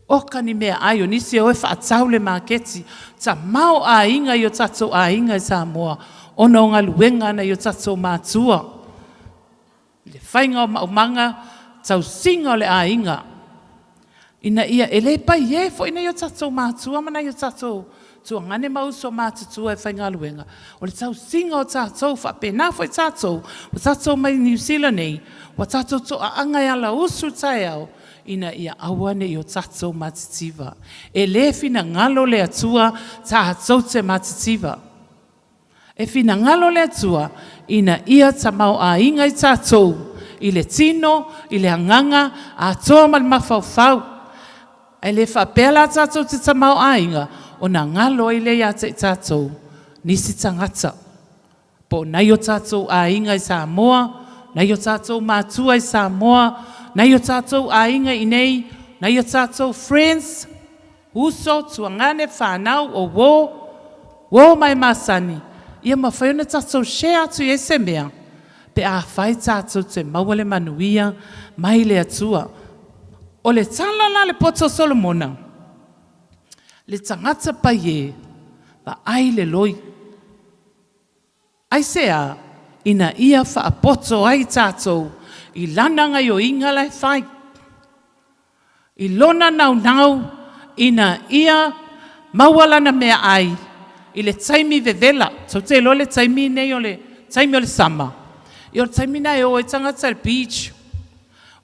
oka ni meaai, o nisi e o e faatau le maketi. Tamao aiga i o tatou aiga i Samoa ona o galuega a nai o tatou matua i le faiga o maumaga, tausiga o le aiga, ina ia e le paiē foi nai o tatou matua ma nai o tatou tuagane ma uso matutua e faigaluega, o le tausiga o tatou, faapena foi tatou, ua tatou mai Niu Sila nei, ua tatou toaaga e ala usu taeao, ina ia aua ne i o tatou matitiva. E le finagalo le Atua tatou te matitiva. E finagalo le Atua ina ia tamaoaiga i tatou i le tino, i le agaga, atoa ma le mafaufau. Ae le faapea la tatou te tamaoaiga ona galo ai lea ia te i tatou nisi tagata, po o nai o tatou aiga i Samoa, nai o tatou matua i Samoa, nai o tatou aiga i inei, nai o tatou friends, uso, tuagane, fanau, o uo, uo ma e masani, ia mafai ona tatou share atu i ai se mea pe afai tatou te maua le manuia mai le Atua. O le tala la a le poto o Solomona, le tagata pai e, vaai le loi. Aisea? Ina ia faapoto ai tatou i lana gaioiga la e fai, i lona naunau ina ia maua lana meaai i le taimi vevela. Tou te iloa le taimi nei o le taimi o le sama, ia o le taimi lena e o ai tagata i le beach,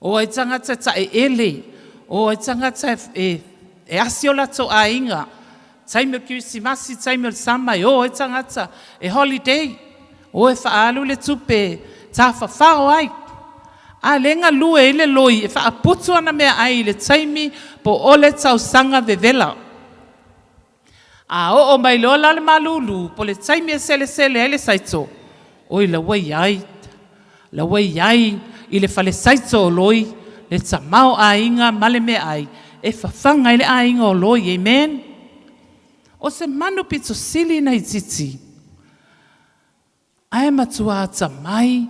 o ai tagata e taeele, o ai tagata e. e asi o latou aiga, taimi o le Kerisimasi, taimi o le sama e o ai tagata e holiday, o e faaalu le tupe e tafafao ai. A lea e galue ai le loi e faaputu ana meaai i le taimi po o le tausaga vevela. A oo mai loa la le malulu po o le taimi e selesele ai le saito, oi la ua i ai, la ua i ai i le fale saito o loi le tamaoaiga ma le meaai e fafaga ai le aiga o loi. Amen. O se manu pito sili na itiiti, ae matua atamai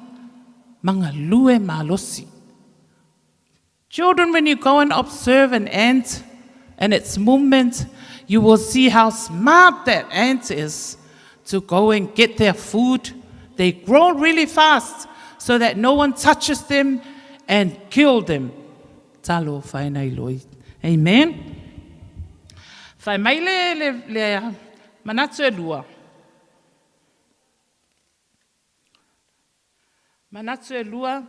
ma galue malosi. Children, when you go and observe an ant and its movement, you will see how smart that ant is to go and get their food. They grow really fast so that no one touches them and kill them. Talofa e nai loi. Amen. Fai mai le, le, le manatu e lua. Manatu e lua,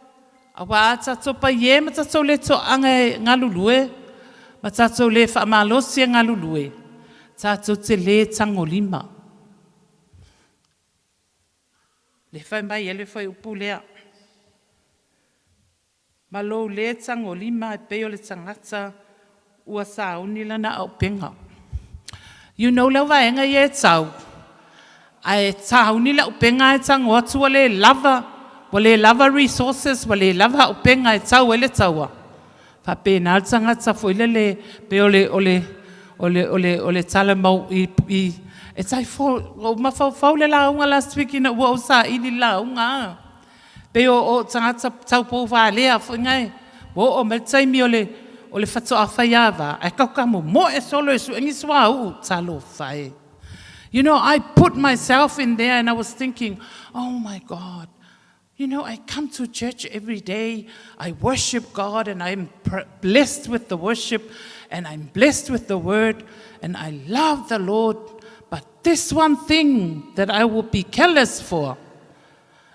auā a tatou paie ma tatou le toaga e galulue, ma tatou le faamalosi e galulue, tatou te le tagolima. Le fai mai ai le fuaiupu lea. Ma lou le tagolima e pei o le tagata ua sauni lana auupega. You know le vaega ia e tau, ae sauni le auupega ae tago atu ua le lava, ua le lava resources, ua le lava auupega e tau ai le taua. Faapena le tagata foi lele, pei o le, o le, o le, o le, o le tala mau i, i e tai fo, ua ou mafaufau le lauga last week ina ua ou saili le lauga. Pei o, o tagata taupou valea foi ngai, ua oo mai le taimi o le, o le faatoa faiava, ae kauka momoe solo e sue ni suauu, talofa e. You know, I put myself in there and I was thinking, oh my God, you know, I come to church every day, I worship God and I'm blessed with the worship and I'm blessed with the word and I love the Lord. But this one thing that I will be careless for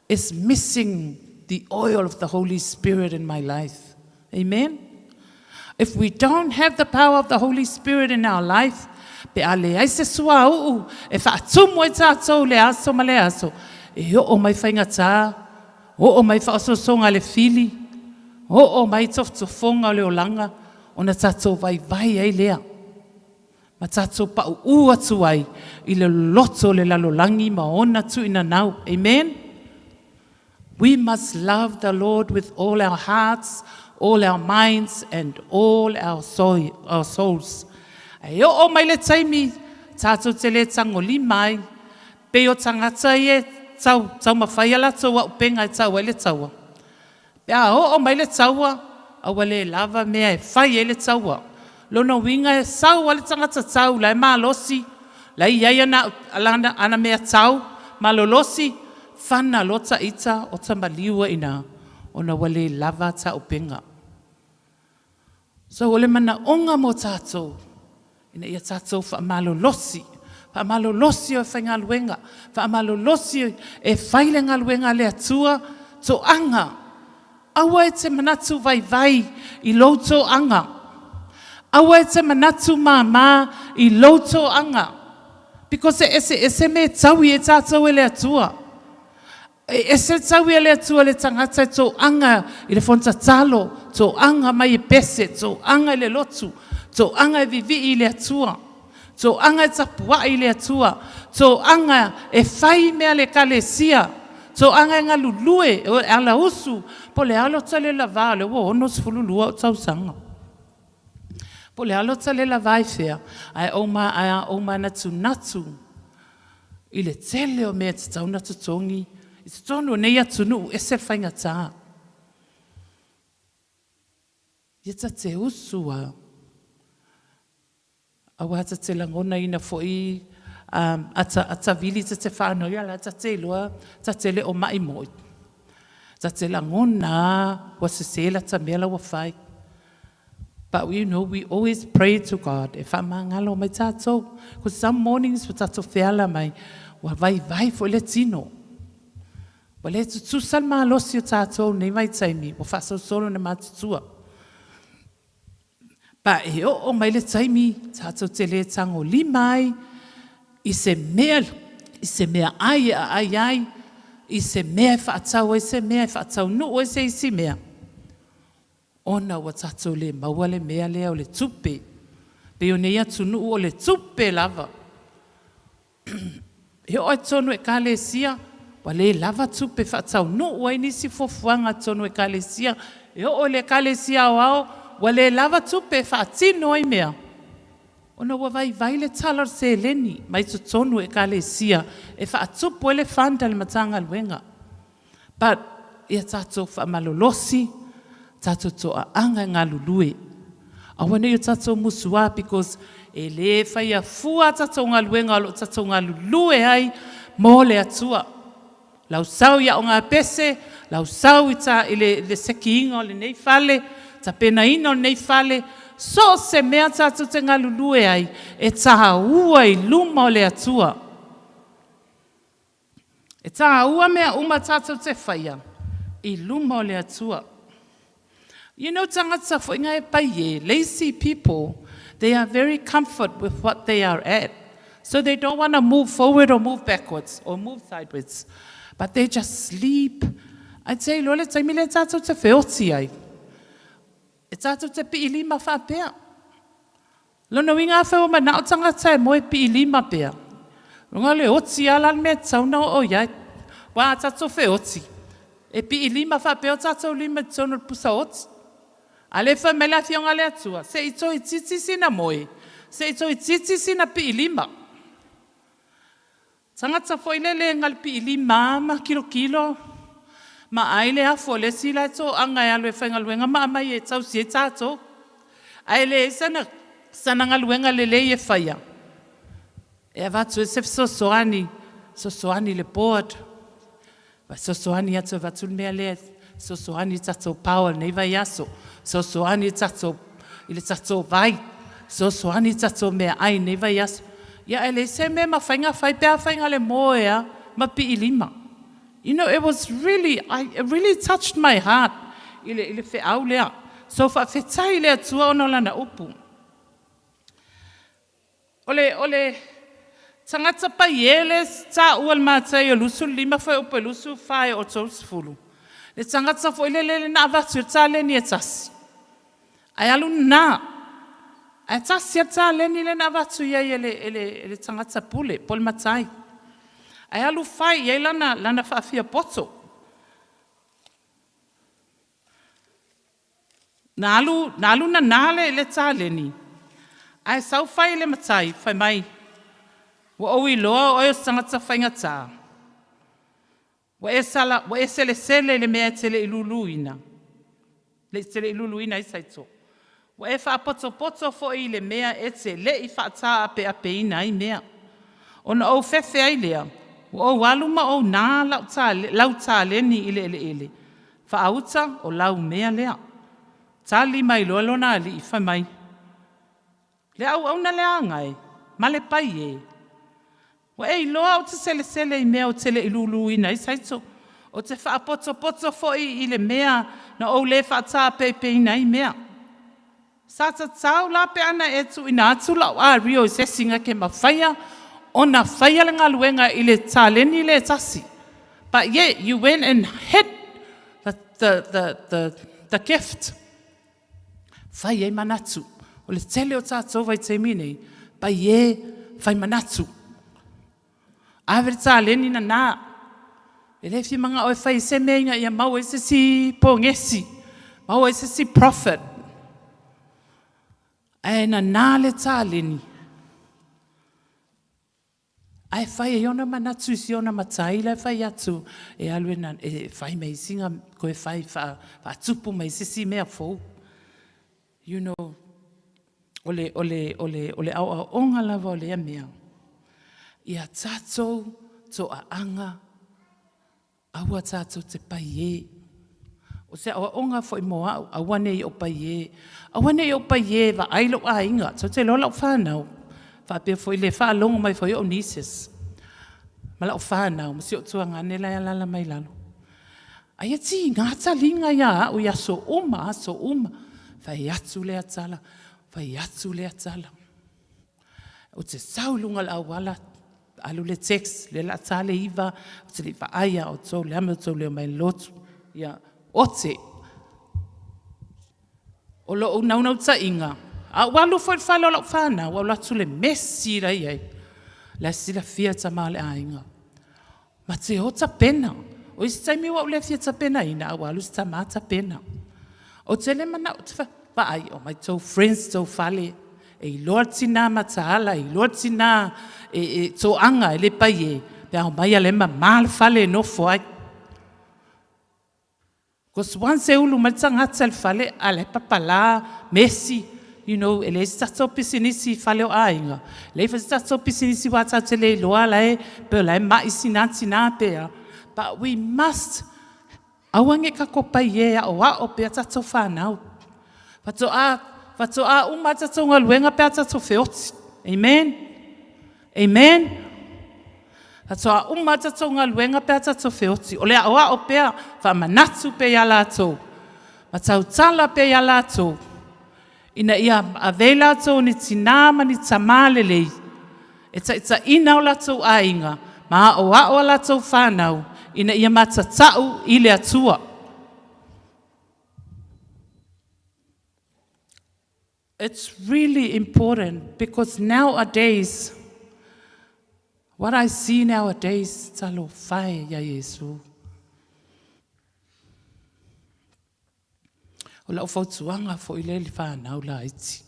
is missing the oil of the Holy Spirit in my life. Amen? If we don't have the power of the Holy Spirit in our life, pe a leai se suauu e faatumu ai tatou i le aso ma le aso, e oo mai faigata, oo mai faaosoosoga a le fili, oo mai tofotofoga o le olaga, ona tatou vaivai ai lea ma tatou pauū atu ai i le loloto o le lalolagi ma ona tuuinanau. Amen? We must love the Lord with all our hearts, all our minds, and all our, soul, our souls. E oo mai le taimi, tatou te le tagolima ai, pei o tagata ia e tau, taumafai a latou auupega e tau ai le taua. Pe a oo mai le taua, a ua le lava mea e fai ai le taua. Lona uiga e sau lava le tagata tau la e malosi, la e i ai ana, ana, ana mea tau malolosi, fana loa ta ita o ta maliu ai i ina, ona ua le lava tauupega. So o le manaoga mo tatou, ina ia tatou faamalolosi, faamalolosi o e faigaluega, faamalolosi e fai le galuega a le Atua, toaga. Aua e te manatu vaivai i lou toaga. Aua e te manatu māmā i lou toaga. Because e eseese mea e taui ai tatou e le Atua. E ese taui a le Atua le tagata e toaga i le fono tatalo, toaga mai e pese, toaga i le lotu, toaga e vivii i le Atua, toaga e tapuai i le Atua, toaga e fai mea a le Ekalesia, toaga e galulue, e alausu, po o le a lota le lava o lea ua 62 ou tausaga. Po o le a lota le lava i fea, ae ou ma, ae a ou manatunatu i le tele o mea e tatau ona totogi i totonu o nei atunuu ese le faigata. Ia ta te usu a, aua ta te lagonaina foi a ta vili ta te whanau ia la ta te iloa ta te le o mai moi. Ta te lagona a ua sese lata mea la ua fai. But you know, we always pray to God e faamagalo mai tatou. Because some mornings ua tatou feala mai, ua vaivai foi le tino. Ua le tutusa le malosi o tatou nei vaitaimi, ua faasolosolo ina matutua. Pa e oo mai le taimi tatou te le tagolima ai i se mea, i se meaai e aai ai, i se mea e faatau ai se mea, e faataunuu ai se isi mea, ona ua tatou le maua le mea lea o le tupe. Pei o nei atunuu o le tupe lava. E oo lava i totonu o Ekalesia, ua le lava tupe e faataunuu ai nisi fuafuaga i totonu o Ekalesia. E oo i le Ekalesia Aoao, ua le lava tupe e faatino ai mea, ona ua vaivai le tala o le seleni mai totonu o Ekalesia e faatupu ai le fund a le Matagaluega. But, ia tatou faamalolosi, tatou toaaga e galulue. Aua ne i o tatou musuā because e le faia fua a tatou galuega o lo o tatou galulue ai mo le Atua. Lau sau i aoga pese, lau sau i le sekiina o lenei fale, tapenaina o lenei fale, so o se mea tatou te galulue ai, e taua i luma o le Atua. E taua mea uma tatou te faia i luma o le Atua. You know tagata foi nga e paie, lazy people, they are very comfort with what they are at. So they don't want to move forward or move backwards or move sideways. But they just sleep. Ae te iloa le taimi lea tatou te feoti ai. E tatou te piilima faapea. Lona uiga afai ua manao tagata e moe piilima pea, luga o le oti lava la le mea e tatau ona oo i ai. Aua a tatou feoti, e piilima faapea o tatou lima i totonu o le pusa oti. A o lea e fai mai le Afioga a le Atua, se i toeitiiti sina moe, se i toeitiiti sina piilima. Tagata foi lele e galpiilima ma kilokilo ma ai le afu o le isi la e toaga e alu e faigaluega ma aumai e tausi ai tatou. Ae leai sana, sana galuega lelei e faia e avatu ai se fesoasoani, fesoasoani i le board, fesoasoani atu e avatu le mea lea, fesoasoani i le tatou power i lenei vaiaso, fesoasoani i le tatou, i le tatou vai, fesoasoani i le tatou meaai i lenei vaiaso. Ia ae leai se mea e mafai ona fai pe afai na o le moe lava ma piilima. You know, it was really, I, it really touched my heart i le, i le feau lea. So faafetai i le Atua ona o Lana upu. O le, o le tagata paie le taua e le Mataio 25 fuaiupu e 24 e oo 30. Le tagata foi lele na avatu le taleni e tasi, ae alu nana. Ae tasi lava le taleni lea na avatu i ai e le, e le, e le tagata pule po o le matai. Ae alu fai i ai lana, lana faafiapoto. Na alu, na alu nana le, le taleni, ae sau fai i le matai, fai mai, Ua ou iloa o oe o se tagata faigata. Ua e sala, ua e selesele i le mea e te le i luluina, le te le i luluina ai saito. Ua e faapotopoto foi i le mea e te le i faataapeapeina ai mea. Ona ou fefe ai lea, ua ou alu ma ou na lau tale, lau taleni i le eleele, faauta o lau mea lea. Tali mai loa lona alii, fai mai, Le auauna leaga e, ma le pai e. Ua e iloa ou te selesele i mea ou te le i luluina ai saito, ou te faapotopoto foi i le mea na ou le faataapeapeina ai mea. Sa tatau la pe ana e tuuina atu lau ario i se isi na te mafaia ona faia le galuega i le taleni lea e tasi. But yet you went and hid the, the, the, the, the gift. Fai ai manatu. O le tele o tatou vaitaimi nei, pai e, fai manatu. Ave le taleni nana. E le fia manao e fai se mea ina ia maua ai se isi pogesi, maua ai se isi profit. Ae nana le taleni. Ae fai ai ona manatu i si ona matai la e fai atu e alu e, e fai mai sina koe fai faatupu mai se isi mea fou. You know, o le, o le, o le, o le aoaoga lava o lea mea, ia tatou toaaga aua tatou te pai e. O se aoaoga foi mo au, aua ne i ou pai e. Aua ne i ou pai e vaai lou aiga, tou te iloa lau fanau, faapea foi le faalogo mai foi o ou nieces, ma lau fanau, ma si ou tuagane la e alaala mai lalo. Aia tiga taliga ia au i aso uma, aso uma. Fai atu lea tala. Fai atu lea tala. Ou te sau i luga o le auala, alu le text, lea o le a ta le 9, ou te le i vaai ia outou, o le a le mea ua outou le omai ai i le lotu. Ia, ote. O lou naunautaiga, a ou alu foi i le fale o lau fanau, ua ou alu atu i le mesi la e i ai, o la e silafia tama o le aiga. Ma te o tapena. O isi taimi ua ou le fia tapenaina, ae ua alu si tama tapena. Ou te le manao, ou te fai atu, vaai, omai tou friends i tou fale, e iloa le tina mataala, e iloa le tina e toaga, e le paiē, pe a omai o la e mama le fale e nofo ai. Because once e ulu mai le tagata i le fale a o la e palapala mesi, you know, e leai se tatou pisinisi i fale o aiga, leai foi se tatou pisinisi aua tatou te le iloa la e, pe o la e mai sina tina pe a. But we must, aua ne i tatou paiē e aoao pea tatou fanau. Faatoa, faatoa uma lava tatou galuega pe a tatou feoti. Amen? Amen? Faatoa uma lava tatou galuega pe a tatou feoti. O le aoao pea, faamanatu pea ia latou, ma tautala pea ia latou, ina ia ave i latou ni tina ma ni tama lelei e taitaiina o latou aiga ma aoao a latou fanau ina ia matatau i le Atua. It's really important because nowadays, what I see nowadays, talofa e ia Iesu. O lau fautuaga foi lea i le fanau laiti.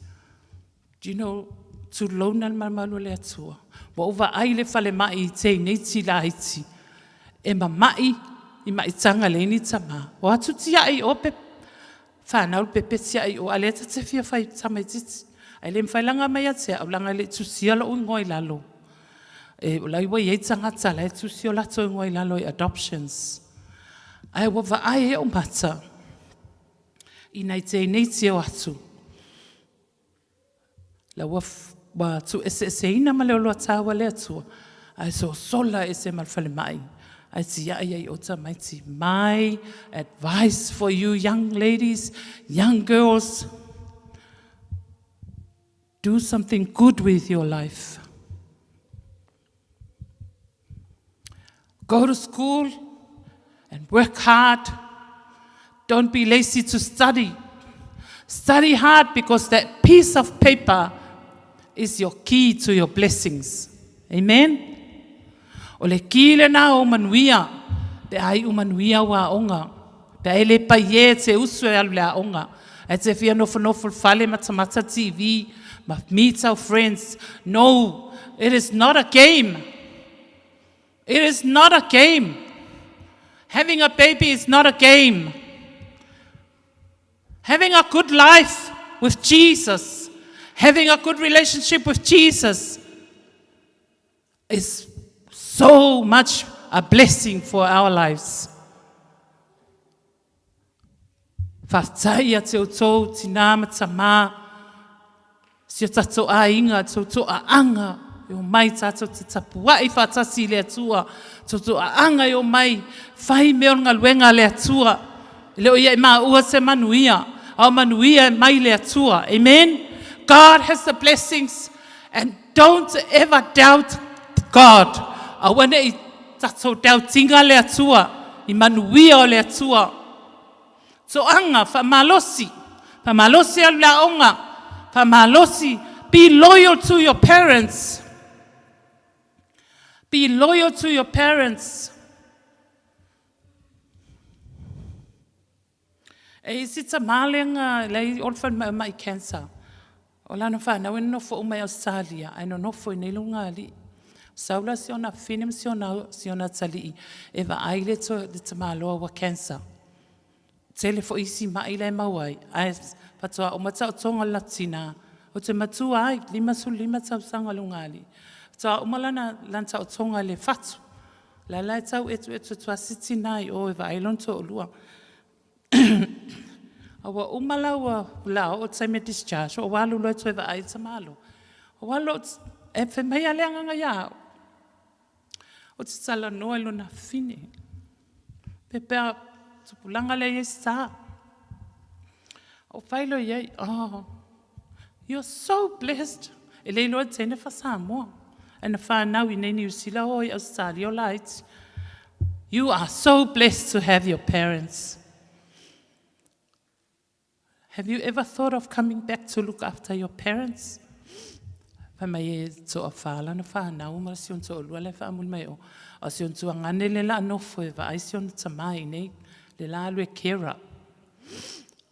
Do you know, tulouna le malumalu o le Atua. Ua ou vaai i le falemai i teineiti laiti e mama'i i maitaga e leai ni tama. O atu tiai i o pe fanau le pepe tiai i o, a o lea ta te fia fai tamaitiiti. Ae le mafai la ona aumai ia te au leaga e le i tusia lou igoa i lalo. O la ua i ai tagata o la e tusi o latou igoa i lalo i adoptions. Ae ua vaai ai ou mata i nai teineiti e o atu, la ua tuueseeseina ma le oloataua a le Atua, ae sosola ese ma le falemai, ae tiai ai i o tamaiti. My advice for you young ladies, young girls, do something good with your life. Go to school and work hard. Don't be lazy to study. Study hard because that piece of paper is your key to your blessings. Amen? O le ki lena o manuia, pe a iu manuia au aoga, pe a e le paiē te usu e alu i le aoga, ae te fia nofonofo i le fale matamata TV ma meet our friends. No, it is not a game. It is not a game. Having a baby is not a game. Having a good life with Jesus, having a good relationship with Jesus is so much a blessing for our lives. Faafetai ia te outou tinā ma tamā, si o tatou aiga, te outou aaga e omai tatou te tapuai faatasi i le Atua, te outou aaga e omai fai mea o le galuega a le Atua. E le o ia i maua se manuia, a o manuia e mai le Atua. Amen? God has the blessings and don't ever doubt God. Aua ne i tatou doubtinga le Atua i manuia o le Atua. Toaga, faamalosi, faamalosi alu i le aoga, faamalosi, be loyal to your parents. Be loyal to your parents. E i si tamā lea lea i o le falemai o mai cancer. O lana fanau e nonofo uma i Ausetalia ae nonofo i inei lona alii. Sau la si ona afafine ma si ona atalii e vaai le tamaloa ua cancer. Tele foi isi mai la e maua ai ae faatoa uma taotoga le latou tina. Ou te matua ai, 55 tausaga lona alii. Faatoa uma lana taotoga i le fatu. O la la e tau etuetu atu lava si tina i o e vaai lona toalua. A ua uma la ua la oo le taimi e discharge ua alu loa e toe vaai le tamaloa. Ua alu loa e fai mai lava le agaga ia au, ou te talanoa i lona afafine, faapea, tupulaga lea e i ai sa. Ou fai loa i ai, oh. You're so blessed. E le iloa e teine faa-Samoa. Ae na fanau i inei Niu Sila o i Ausetalia o laiti. You are so blessed to have your parents. Have you ever thought of coming back to look after your parents? Fai mai e toafā lana fanau ma si ona toalua la e faamuli mai o. A o si ona tuagane le la nofo e vaai si ona tamā i inei, le la alu e carer.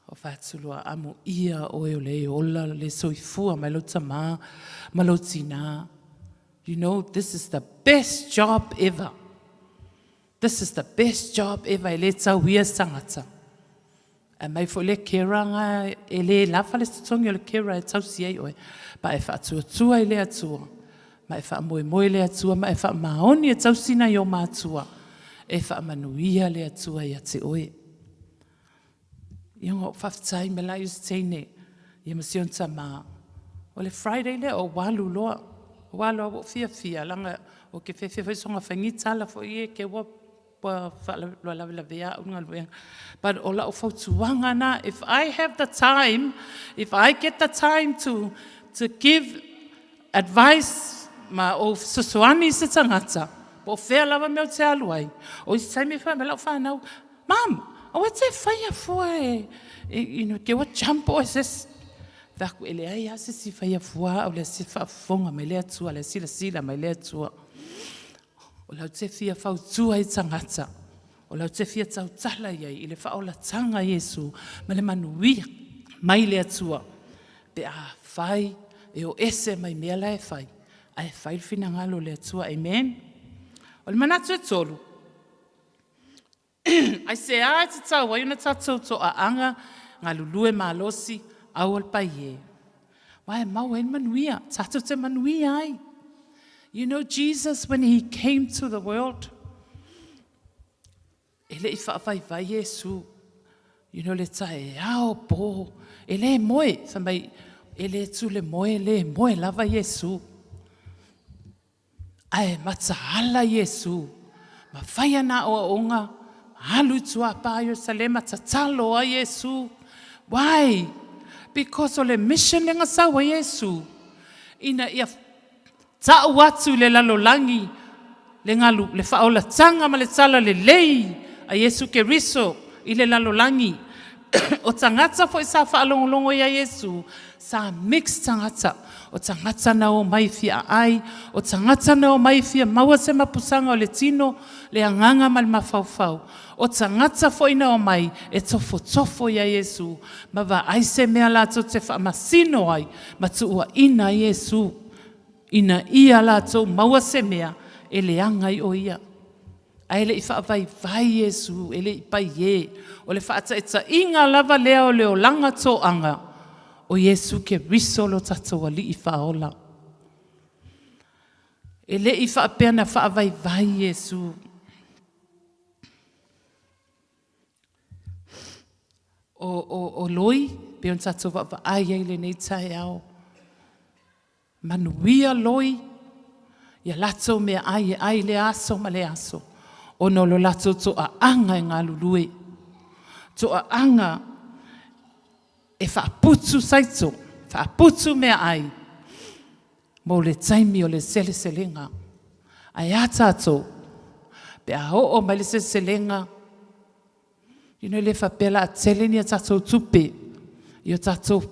O fai atu loa, amuia oe o le ola le soifua mai lou tamā ma lou tinā. You know, this is the best job ever. This is the best job ever e le tauia se tagata. Ae mai foi le carer nga e le lava le totogi o le carer e tausi ai oe, ma e faatuatua i le Atua, ma e faamoemoe i le Atua, ma e faamaoni e tausi nai o matua, e faamanuia le Atua ia te oe. Ia ona ou faafetai mai la i se teine ia ma si ona tama. O le Friday lea ou alu loa, ou alu lava ua ou fiafia leaga ou te fiafia foi soona fai ni tala foi e te ua ua faalavelavea au i le galuega. But o lau fautuaga na, if I have the time, if I get the time to to give advice ma ou fesoasoani i se tagata, po o fea lava mea ou te alu ai, o isi taimi e fai mai lau fanau, Mum, aua e te faia fua e, you know, ke ua jump oe se isi. Fai atu, e leai lava se isi faia fua au, le isi faafofoga mai le Atua, le silasila mai le Atua. O lau te fia fautua i tagata, o lau te fia tautala i ai i le faaolataga a Iesu ma le manuia mai le Atua, pe a fai e o ese mai mea la e fai, ae fai le finagalo o le Atua. Amen. O le manatu e tolu, Aisea e tatau ai ona tatou toaaga galulue malosi aua le paie? Aua e maua ai le manuia, tatou te manuia ai. You know Jesus when he came to the world, e le i faavaivai Iesu, you know le taeao po, e le moe, fai mai, e le tule moe, e le moe lava Iesu. Ae mataala Iesu, ma fai ana aoaoga, ma alu i tua pa Ierusalema, tatalo ai Iesu. Why? Because o le mission lea na sau ai Iesu, ina ia tau atu i le lalolagi le galu, le faaolataga ma le talalelei a Iesu Keriso i le lalolagi. O tagata foi sa faalogologo ia Iesu, sa mix tagata. O tagata na omai fia aai, o tagata na omai fia maua se mapusaga o le tino, le agaga ma le mafaufau. O tagata foi na omai e tofotofo ia Iesu ma vaai se mea latou te faamasino ai ma tuuaina ai Iesu, ina ia latou maua se mea e leaga ai o ia. Ae le i faavaivai Iesu, e le i paie. O le faataitaiga lava lea o le olaga toaga o Iesu Keriso lo tatou Alii Faaola. E le i faapea na faavaivai Iesu. O, o, o loi, pei ona tatou vaavaai ai i lenei taeao. Manuia loi ia latou meaai e ai i lea aso ma lea aso, ona o lo latou toaaga e galulue, toaaga e faaputu saito, faaputu meaai mo le taimi o le seleselega. Ae a tatou pe a oo mai le seleselega, You know, e le faapea o le a tele ni a tatou tupe i o tatou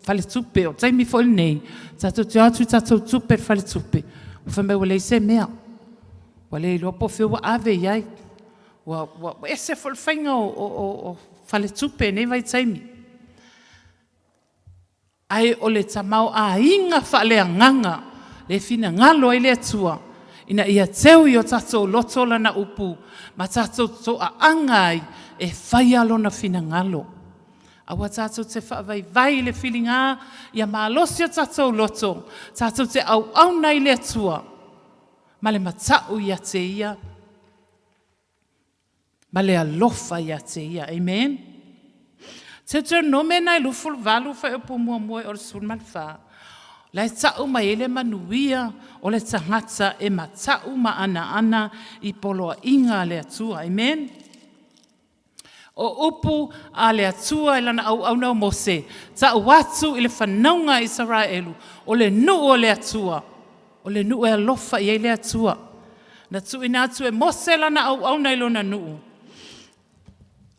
faletupe. O le taimi foi lenei, tatou te o atu i tatou tupe i le faletupe, ua fai mai ua leai se mea, ua le iloa po o fea ua ave i ai. Ua, ua ese foi le faiga o faletupe i nei vaitaimi. Ae o le tamaoaiga faaleagaga le finagalo ai le Atua ina ia teu i o tatou loto Lana upu ma tatou toaaga ai e faia Lona finagalo. Aua tatou te faavaivai i le filiga ia malosi o tatou loto, tatou te auauna i le Atua ma le matau ia te Ia ma le alofa ia te Ia. Amen. Teuteronome na e 28 fuaiupu muamua i o le 14, la e tau mai ai le manuia o le tagata e matau ma anaana i poloaiga a le Atua. Amen. O upu a le Atua i lana auauna o Mose, ta'u atu i le fanauga a Isaraelu, o le nuu o le Atua, o le nuu e alofa i ai le Atua. Na tuuina atu e Mose lana auauna i lona nuu.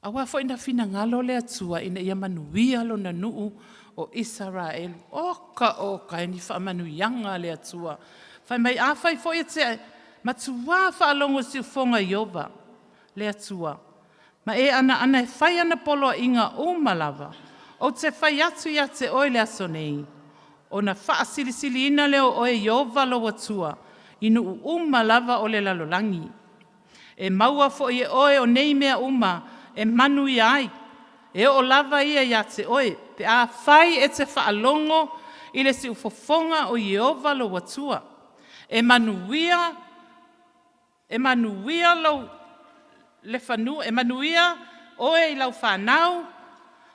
Aua foi na finagalo le Atua ina ia manuia lona nuu o Isaraelu. Oka oka e ni faamanuiaga a le Atua. Fai mai afai foi e te matuā faalogo i le siufofoga o Ieova le Atua, ma e anaana e fai ana poloaiga uma lava, ou te fai atu ia te oe i le aso nei, ona faasilisiliina lea o oe e Ieova lou Atua i nuu uma lava o le lalolagi. E maua foi e oe o nei mea uma e manuia ai, e oo lava ia ia te oe, pe afai e te faalogo i le siufofoga o Ieova lou Atua. E manuia, e manuia lou le fanua, e manuia oe i lau fanau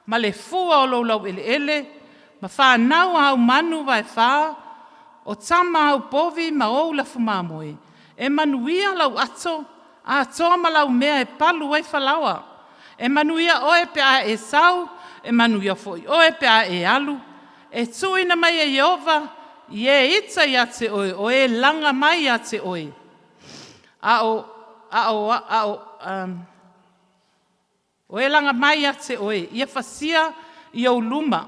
ma le fua o lou laueleele, ma fanau a au manu vaefa, o tama au povi ma ou lafu mamoe, e manuia lau ato atoa ma lau mea e palu ai falaoa. E manuia oe pe a e sau, e manuia foi oe pe a e alu. E tuuina mai e Ieova i e ita ia te oe, o e laga mai ia te oe. A o, a o, a o, o e laga mai ia te oe, ia fasia i ou luma,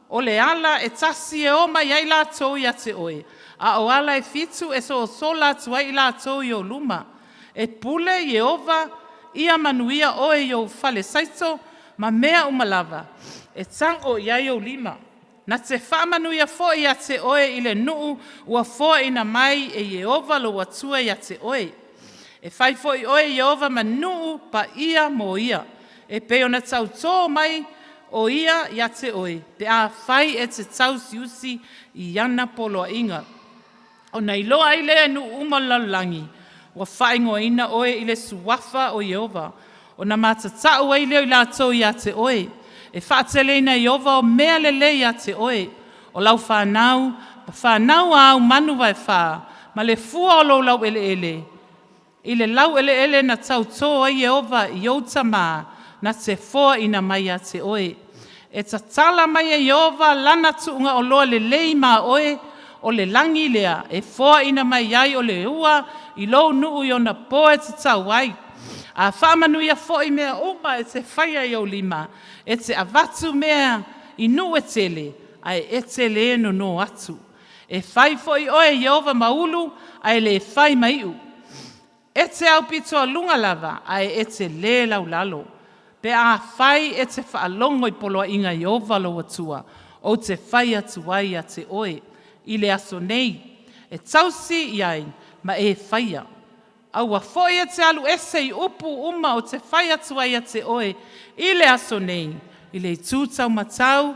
o le ala e tasi e o mai ai latou ia te oe, a o ala e fitu e sosola atu ai i latou i ou luma. E pule Ieova ia manuia oe i ou falesaito ma mea uma lava e tago i ai ou lima. Na te faamanuia foi ia te oe i le nuu ua foaina mai e Ieova lou Atua ia te oe. E fai foi oe e Ieova ma nuu paia mo ia, e pei ona tautō mai o ia ia te oe, pe afai e te tausiusi i ana poloaiga. Ona iloa ai lea e nuu uma o le lalolagi, ua faaigoaina oe i le suafa o Ieova, ona matatau ai lea o i latou ia te oe. E faateleina e Ieova o mea lelei ia te oe, o lau fanau, ma fanau a au manu vaefa, ma le fua o lou laueleele, i le laueleele na tautō ai Ieova i ou tamā, na te foaina mai ia te oe. E tatala mai e Ieova lana tuugaoloa lelei ma oe, o le lagi lea e foaina mai ai o le ua i lou nuu i ona po e tatau ai. A faamanuia foi mea uma e te faia i ou lima, e te avatu mea i nuu e tele, ae e te lē nonō atu. E fai foi oe e Ieova ma ulu, ae le fai ma iu. E te aupito aluga lava, ae e te lē laulalo. Pe afai e te faalogo i poloaiga a Ieova lou Atua, ou te fai atu ai ia te oe i le aso nei, e tausi i ai ma e faia. Aua foi e te alu ese i upu uma ou te fai atu ai ia te oe i le aso nei, i le itu taumatau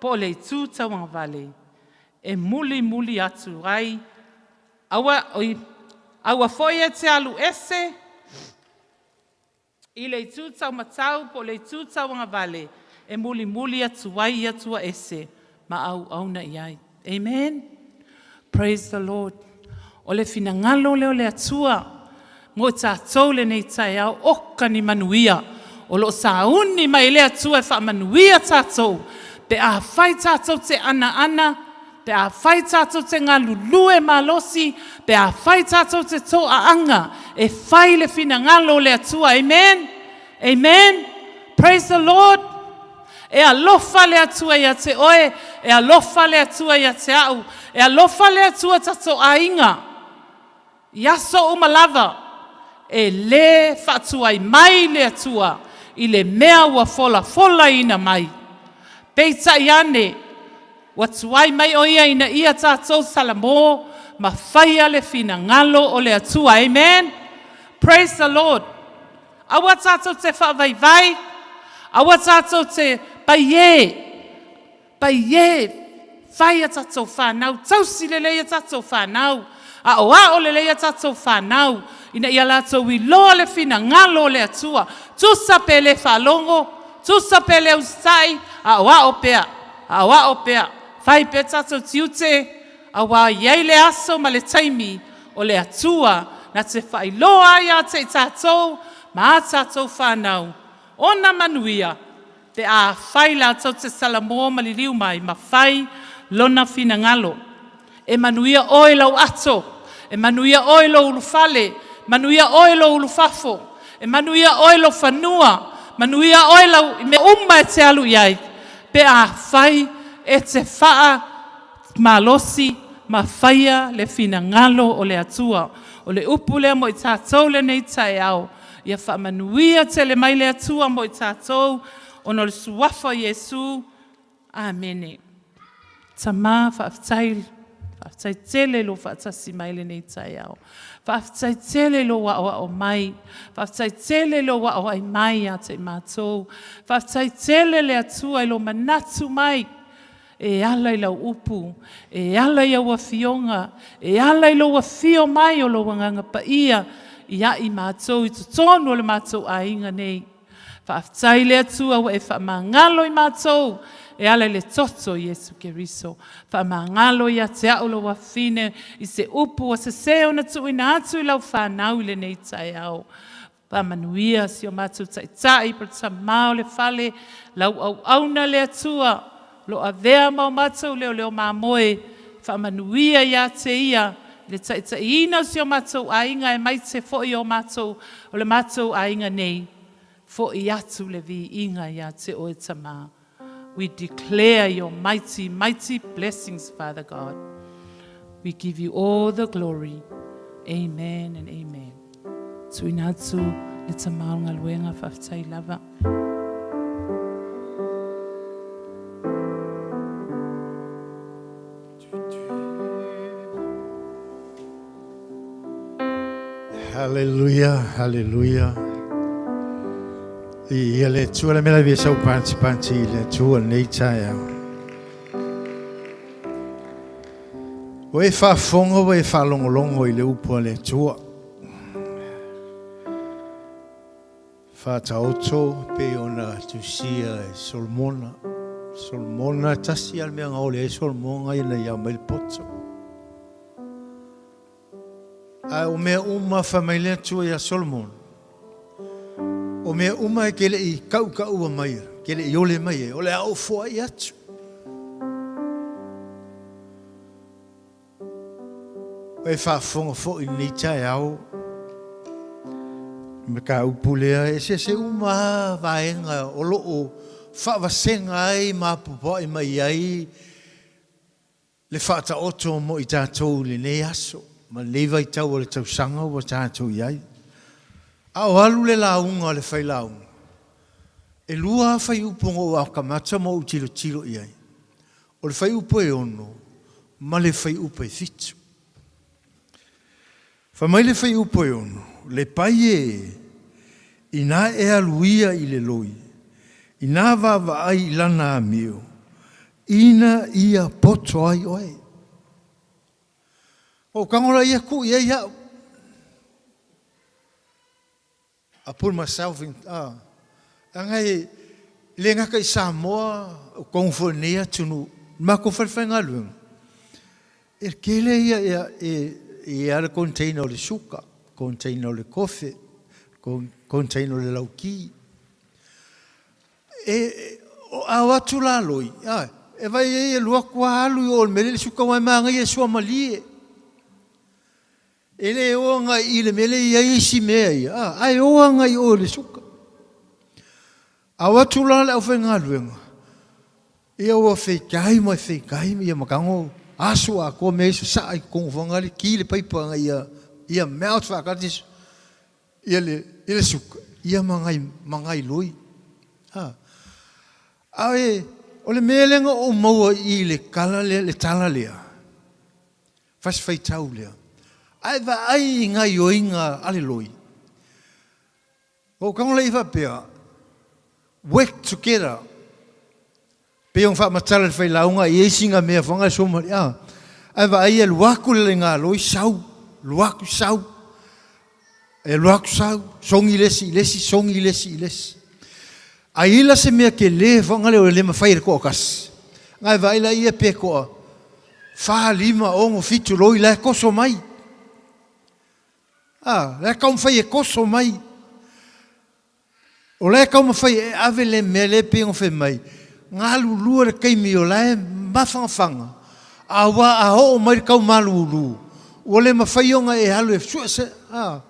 po o le itu tauagavale, e mulimuli atu ai. Aua, oi, aua foi e te alu ese i le itu taumatau po o le itu tauagavale, e mulimuli atu ai i Atua ese ma auauna i ai. Amen. Praise the Lord. O le finagalo lea o le Atua mo i tatou lenei taeao, oka ni manuia o lo o sauni mai le Atua e faamanuia tatou, pe afai tatou te anaana, pe afai tatou te galulue malosi, pe afai tatou te toaaga e fai le finagalo o le Atua. Amen. Amen. Praise the Lord. E alofa le Atua ia te oe, e alofa le Atua ia te au, e alofa le Atua tatou aiga. I aso uma lava, e lē faatuai mai le Atua i le mea ua folafolaina mai. Peitai ane, ua tuai mai o ia ina ia tatou Salamō ma faia le finagalo o le Atua. Amen. Praise the Lord. Aua tatou te faavaivai, aua tatou te paiē, paiē, fai a tatou fanau, tausi lelei a tatou fanau, aoao lelei a tatou fanau, ina ia latou iloa le finagalo o le Atua. Tusa pe le faalogo, tusa pe le usitai, aoao pea, aoao pea, fai pea tatou tiute, aua e i ai le aso ma le taimi o le Atua na te faailoa ai ia te i tatou ma a tatou fanau. Ona manuia pe afai latou te salamo ma liliu mai ma fai Lona finagalo. E manuia oe i lau ato, e manuia oe i lou ulufale, manuia oe i lou ulufafo, e manuia oe i lou fanua, manuia oe i lau i mea uma e te alu i ai, pe afai e te faa malosi ma faia le finagalo o le Atua. O le upu lea mo i tatou lenei taeao, ia faamanuia tele mai le Atua mo i tatou ona o le Suafa o Iesu. Amene. Tama, faafetai, faafetai tele i lou faatasi mai lenei taeao. Faafetai tele i lou aoao mai. Faafetai tele i lou aoai mai ia te i matou. Faafetai tele le Atua i lou manatu mai e ala i lau upu, e ala i au afioga, e ala i lou afio mai o lou Agaga Paia ia i matou i totonu o le matou aiga nei. Faafetai le Atua ua e faamagalo i matou e ala i le toto o Iesu Keriso. Faamagalo ia te au lou afafine i se upu ua sese ona tuuina atu i lau fanau i lenei taeao. Faamanuia si o matou Taitai po o le Tama o le Fale, lau auauna le Atua, o lo o avea ma o matou leoleo mamoe, faamanuia ia te ia le taitaiina o si o matou aiga aemaise foi o matou o le matou aiga nei. Foi atu le viiga ia te oe Tama. We declare your mighty, mighty blessings, Father God. We give you all the glory. Amen and amen. Tuuina atu le Tama o le galuega, faafetai lava. Hallelujah, hallelujah. Ia le Atua le mea la sau panti panti i le Atua nei taeao. Ua e faafofoga ua e faalogologo i le upu a le Atua. Faataoto pei ona tusia e Solomona. Solomona, tasi lava le mea na ole ai Solomona ina ia aumai le poto. Ae o mea uma fai mai le Atua ia Solomona, o mea uma e te le i kaʻukaʻua mai, ke le i ole mai ai, o le a ou foai atu. E faafofoga foi i lenei taeao i le mataupu lea, e eseese uma lava vaega o lo o faavasega ai ma apoapoai mai ai le faataoto mo i tatou i lenei aso ma lenei vaitau o le tausaga ua tatou i ai. A o alu le lauga a le failauga, e lua lava fuaiupu na ou atamata ma ou tilotilo i ai, o le fuaiupu e 6 ma le fuaiupu e 7. Fai mai le fuaiupu e 6, Le pai e, inā e alu ia i le loi, inā vaavaai i lana amio, ina ia poto ai oe. Ua ou tago la ia tuu i ai au. I put myself in, ah, leaga e le gata i Samoa, o totonu foi o lenei atunuu, i matou falefaigaluega, e tele ia, ia, e i ai le container o le suka, container o le kofe, container o le lauki. E, a o atu la loi, a, e vai ai e alu atu lava alu i o i le mea lea i le suka aua e manaia e suamalie. E le o agai i le mea lea e i ai isi mea ia, a, ae o agai i o i le suka. A o atu la le aufaigaluega, ia ua feitai ma feitai, ia ma tago aso atoa mea ia sasaa i totonu foi lea, ki le paipa ina ia, ia melt faatasi ia le, ia le suka, ia ma nai, ma nai loi. A, a e, o le mea lea na ou maua i le tala lea, le tala lea, Fasi faitau lea. Ae vaai i gaioiga a le loi. Ua ou tago lea i faapea, work together. Pei ona faamatala e le failauga e i ai sina mea foi na soma a. Ae vaai e alu atu le laina loi sau, alu atu sau, e alu atu sau, sogi le isi i le isi, sogi le isi i le isi. A i ai la se mea tele foi na lea e le mafai e le toatasi, na e vaai la ia pe toa fa, lima, ono, fitu loi la e toso mai. A, la e taumafai e toso mai. O la e taumafai e ave le mea lea e pei ona fai mai, galulue le taimi o la e mafanafana, aua a oo mai le tau malulu, ua le mafai ona e alu e sue se, a,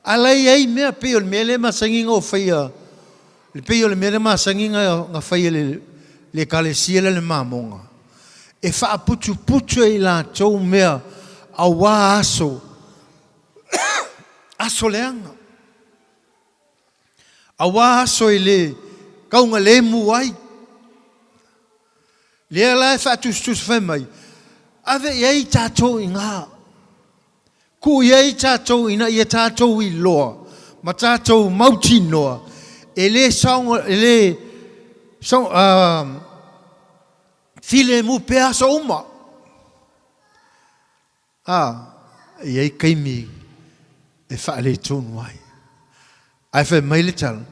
a la e i ai mea pei o le mea lea e masani ona ou faia, le pei o le mea lea e masani ona fai e le, le ekalesia lea o le mamoga, e faaputuputu e i latou mea aua aso, aso leaga. Aua aso e le taugalemu ai. Lea la e faatusatusa fai mai, ave i ai tatou i ina. Tuu i ai tatou ina ia tatou iloa ma tatou mautinoa e le saoga, e le saoga, filemu pea aso uma. A, e i ai taimi e faaletonu ai. Ae fai mai le tala,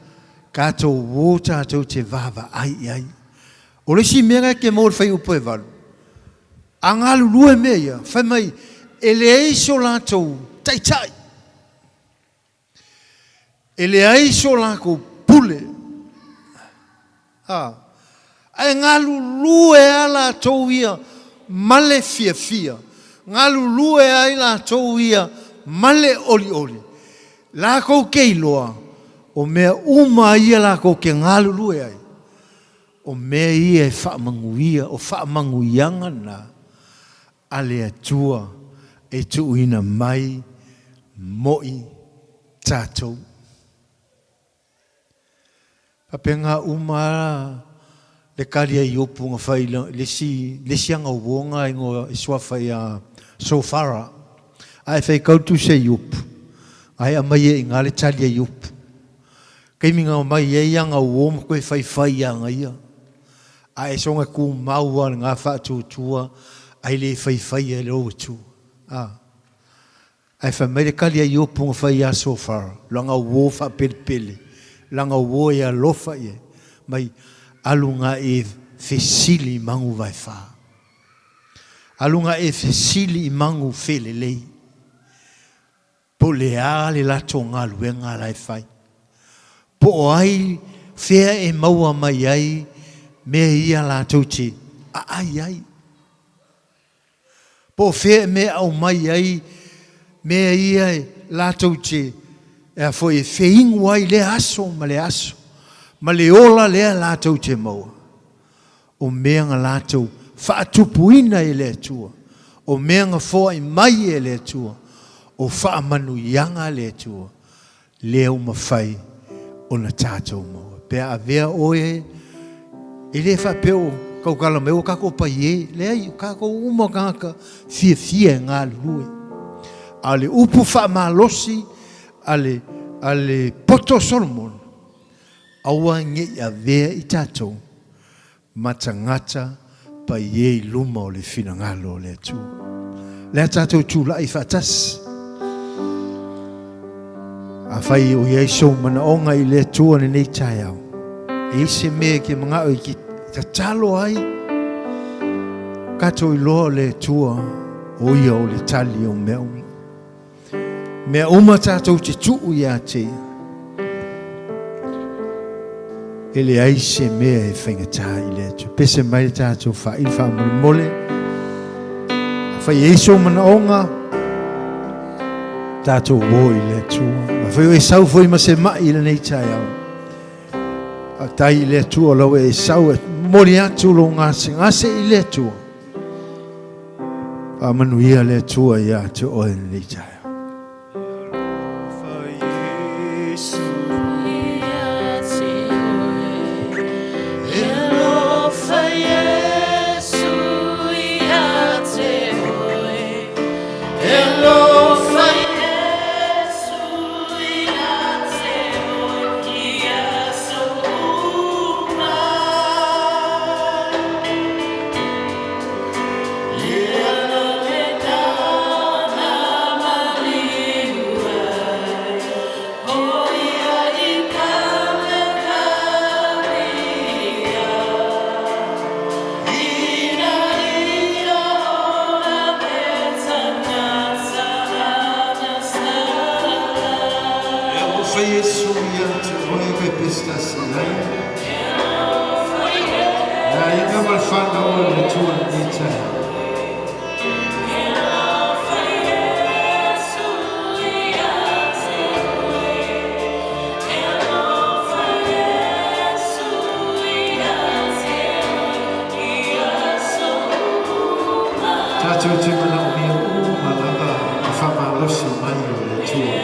tatou o tatou te vaavaai i ai. O le isi mea lena e te maua i le fuaiupu e 8, a galulue mea ia, fai mai, e leai so latou taitai, e leai so latou pule. A, ae galulue lava latou ia ma le fiafia, galulue ai latou ia ma le olioli, latou te iloa o mea uma ia latou te galulue ai, o mea ia e faamanuia, o faamanuiaga na a le Atua e tuuina mai mo i tatou. Faapena uma lava le tali a Iopu na fai i le isi, le isi agauoga e suafa ia Sofara. A e faitau le tusi a Iopu, ae aumai ai i ina le tali a Iopu. Taimi na omai ai ana uo ma toe faifai ia ia, a e soona tumau lava i lena faatuatua ae le faifaia e le ou Atua. Ae fai mai le tali a Iopu na fai ia Sofara, lana uo faapelepele, lana uo e alofa i ai, mai, Alu ga e fesili i magu vaefa. Alu ga e fesili i magu felelei, po o le a le latou galuega la e fai, po o ai fea e maua mai ai mea ia latou te aai ai. Po o fea e mea aumai ai mea ia e latou te e a foi e feinu ai lea aso ma lea aso, ma le ola lea latou te maua, o mea na latou faatupuina e le Atua, o mea na foai mai e le Atua, o faamanuiaga a le Atua, lea ua mafai ona tatou maua. Pe a avea oe, e le faapea o tautala mai ua tatou paiē, leai, o tatou uma o tagata fiafia e galulue. A o le upu faamalosi a le, a le poto o Solomona, aua ne i avea i tatou ma tagata paiē i luma o le finagalo o le Atua. Le a tatou tulai faatasi. Afai o i ai sou manaoga i le Atua lenei taeao, e i se mea e ke manao i ke tatalo ai, tatou iloa o le Atua o ia o le tali o mea uma. Mea uma tatou te tuu ia te ia. E leai se mea e faigata i le Atua. Pese mai le tatou faaili faamolemole. Afai e i sou manaoga, tatou o i le Atua. Afai o e sau foi ma se mai i lenei taeao. Faafetai i le Atua o lau e sau e momoli atu lou gasegase i le Atua. Faamanuia le Atua ia te oe lenei taeao. Fetalai. Le aiga ma le fanau a le Atua i lenei taeao. Tatou te manaomia uma lava le faamalosi mai o le Atua.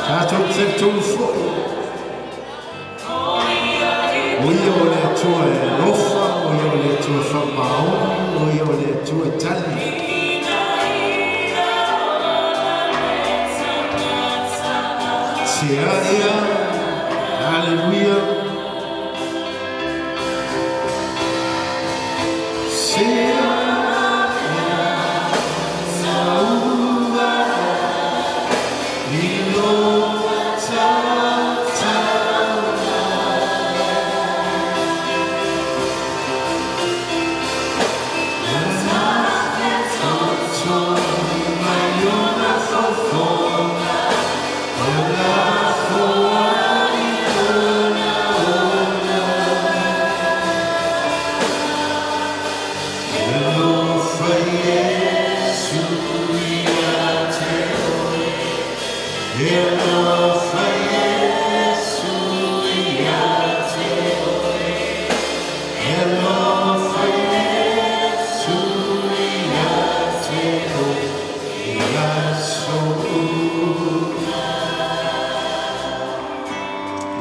Tatou te talitonu foi, o Ia o le Atua e alofa, o Ia o le Atua faamaoni, o Ia o le Atua e tali. Tia ia, haleluia.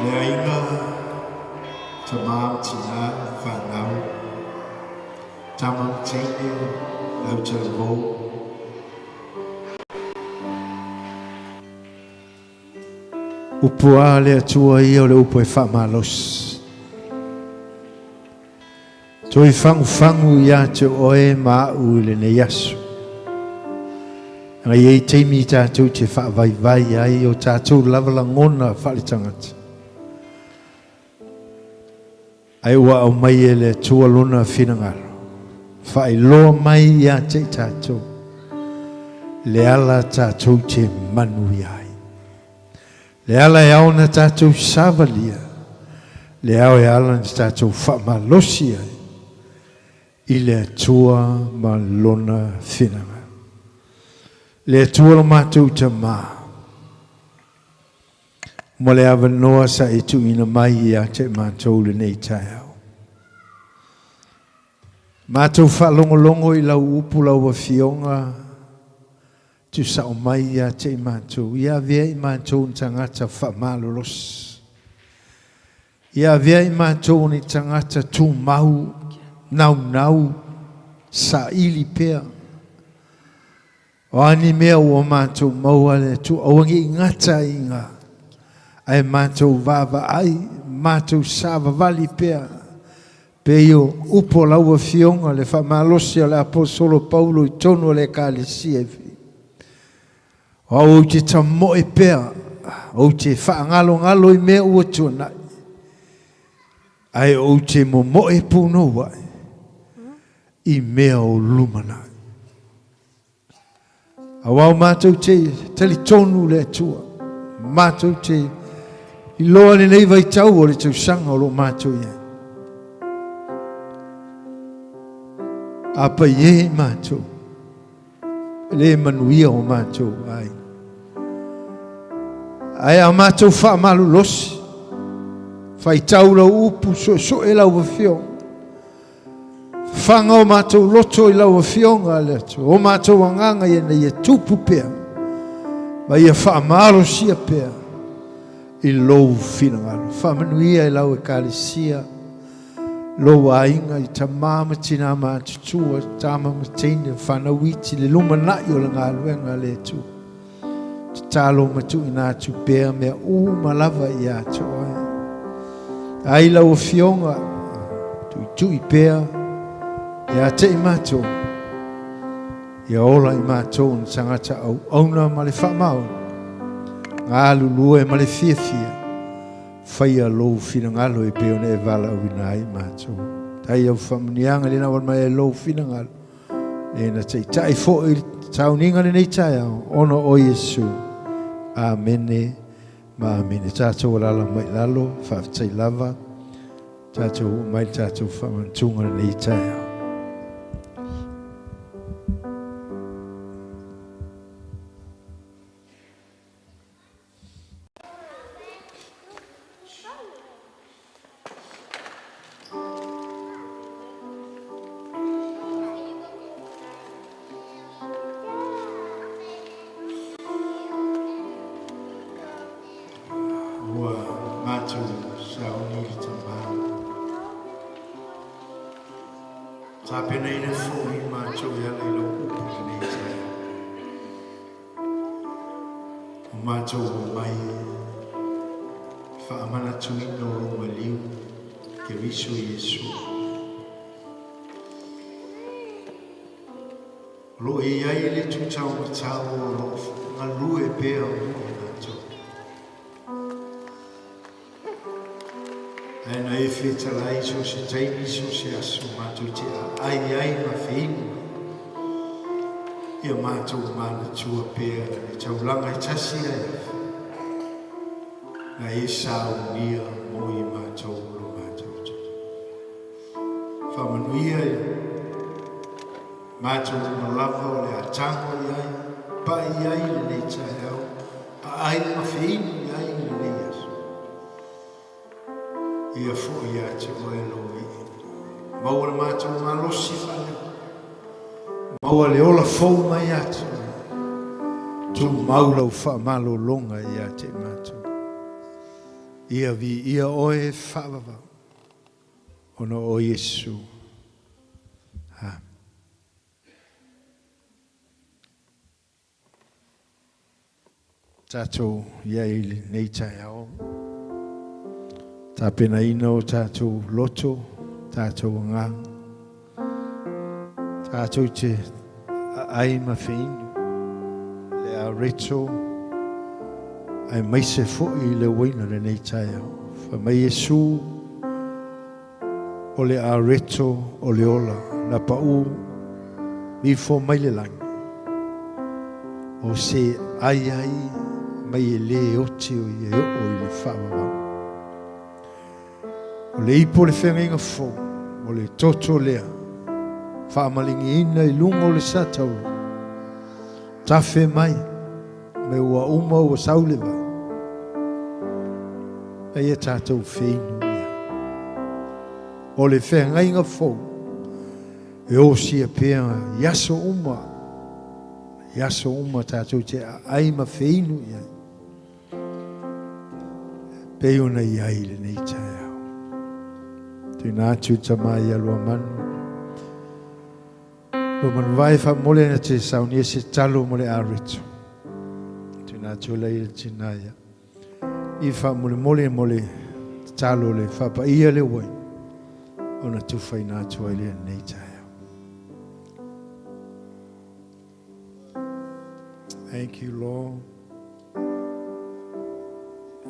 Le aiga, tama ma tina, fanau, tama ma teine, lau talavou. Upu a le Atua ia o le upu e faamalosi. Toe fagufagu ia te oe ma a'u i lenei aso. Leaga e i ai taimi tatou te faavaivai ai o tatou lava lagona faaletagata. Ae ua aumai e le Atua Lona finagalo, faailoa mai ia te i tatou le ala tatou te manuia ai. Le ala e ao ona tatou savalia, le ao e ala ona tatou faamalosi ai i le Atua ma Lona finagalo. Le Atua lo matou Tama, mo le avanoa sa e tuuina mai ia te matou lenei taeao. Matou faalogologo i lau upu lau Afioga, Tusao mai ia te i matou, ia avea i matou ni tagata faamalolosi. Ia avea i matou ni tagata tumau, naunau, saili pea. O a ni mea ua matou maua le Atua, aua ne i gata i ina, ae matou vaavaai, matou savavali pea, pei o upu o lau Afioga, le faamalosi o le Aposolo Paulo i totonu o le Ekalesia i Filipi. O au ou te tamoe pea, ou te faagalogalo i mea ua tuanai, ae ou te momoe punouai i mea o lumanai. Aua o matou te talitonu le Atua, matou te iloa lenei vaitau o le tausaga o lo o matou i ai. A paie i matou, e le manuia o matou ai. Ae a matou faamalolosi, faitau lau upu, soesoe lau afioga, Fafaga o matou loto i lau Afioga, le Atua, o matou agaga ina ia tupu pea ma ia faamalosia pea i lou finagalo. Faamanuia i lau Ekalesia, lou aiga, i tama ma tina matutua, tama ma teine, fanau iti, le lumanai o le galuega a le Atua. Tatalo ma tuuina atu pea mea uma lava ia te oe. Ai lau Afioga, tuitui pea ia te i matou, ia ola i matou ni tagata auauna ma le faamaoni, galulue ma le fiafia, faia lou finagalo e pei ona e valaauina ai matou. Tai au faamanuiaga le na mai lou finagalo, E na taitai foi i le sauniga lenei taeao, ona o Iesu. Amene. Ma amene. Tātou alala mai lalo, whaafetai lava, tātou mai tātou whamantunga nei taeao. Ua mātou sauni le tamā. Tāpena ina fōi mātou i ala i lau upu le nei taeao. O mātou o mai whaamanatuina o lou maliu Keriso Iesu. O loo e ai le tūtau matau o loo ngalue pea o mo i mātou. Ae na e whetalai so se taimi so se aso mātou te a ai ai ma whinu. Ia mātou manatua pea le taulanga i tasi ai. Na e saunia mo i mātou lo mātou te. Whamanuia e mātou malava o le atango i ai, pa i ai le nei taeao, a ai ma whinu i ai le nei aso. Ia fo ia te oe lo i. Maua le mātou malosi whale. Maua le ola fou mai atu. Tu maula u wha malo longa ia te mātou. Ia vi ia oe whaavava. Ono o Iesu. Amen. Tātou ia i nei taeao. Tāpena ina o tātou loto, tātou ngā. Tātou te ai ma whiinu. Le a reto, ai maise foi i le waina le nei taeao. Wha mai Iesu, o le a reto o le ola, na pa u, mi fo mai le langi. O se ai ai mai e le oti o i e o i le whaavavau. O le ipo le whengainga fo, o le toto lea, whaamalingi ina i lunga o le satauro. Tawhe mai, me ua uma ua saule vai. Eia tātou wheinu ia. O le whengainga fo, e osia pea i aso uma, i aso uma tātou te ai ma wheinu ia. Pe ona i ai le nei taeao. Tēnā atu tama i alua manu. Lua manu vai wha mole na te saunia se talo mo le areto. Tēnā atu la i tēnā ia. I wha mole mole mo le talo le whapa ia le wai. Ona tuwhai nā atu ai le nei taeao. Thank you, Lord.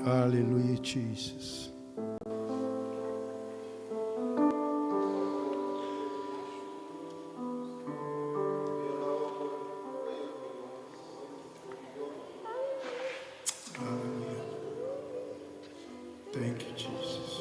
Hallelujah, Jesus. Hallelujah. Thank you, Jesus.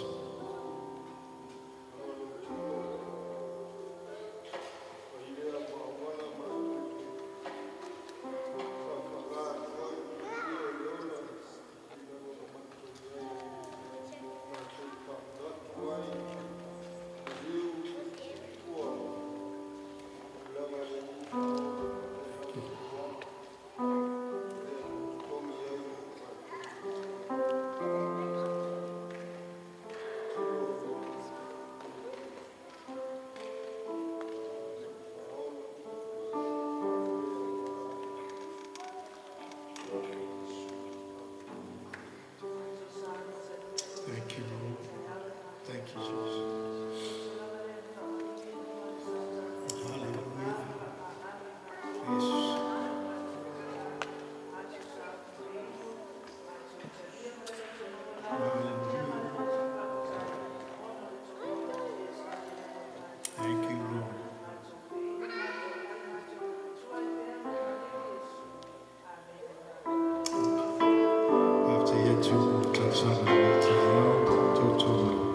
atu talosaga i taeao tautua mai.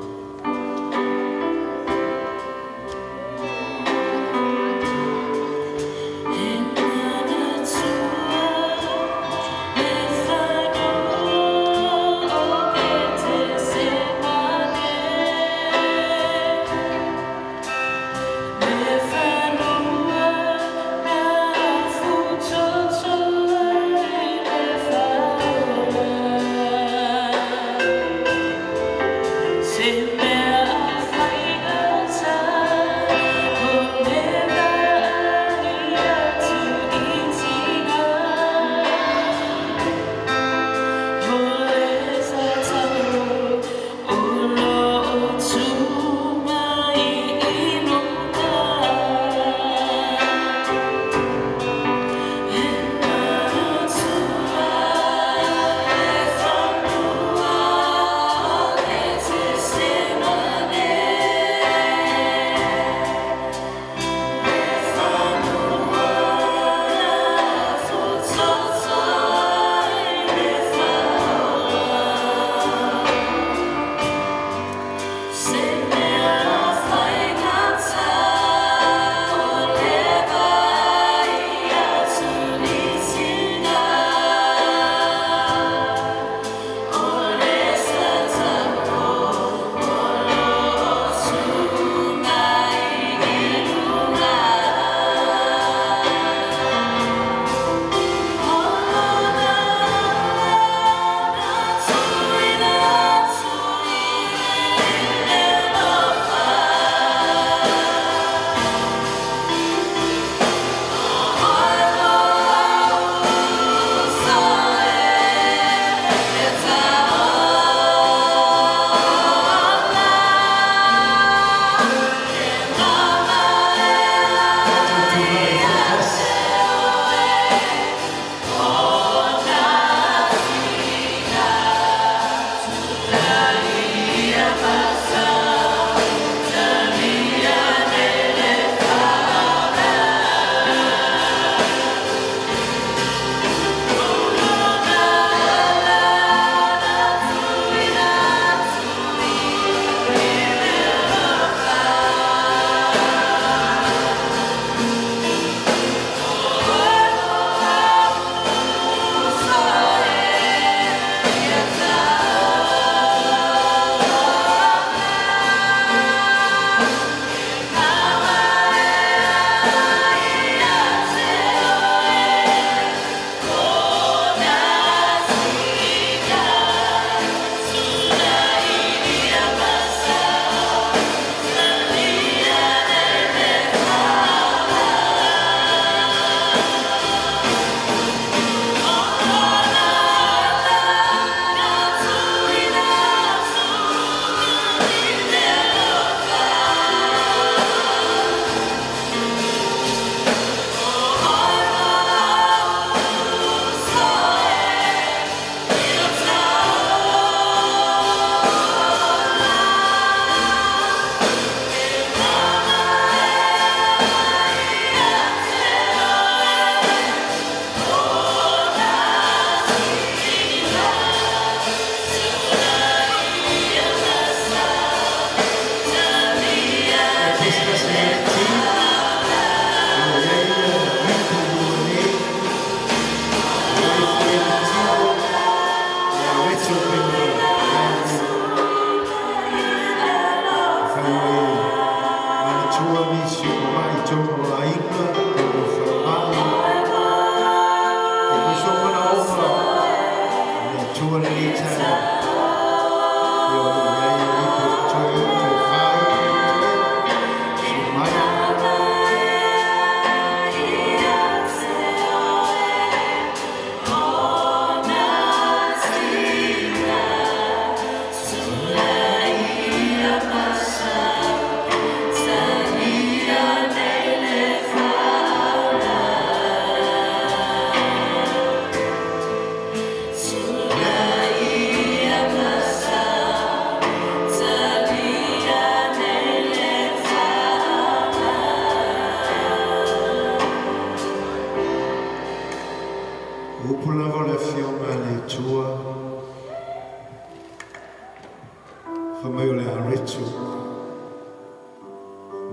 Fa mai o le areto.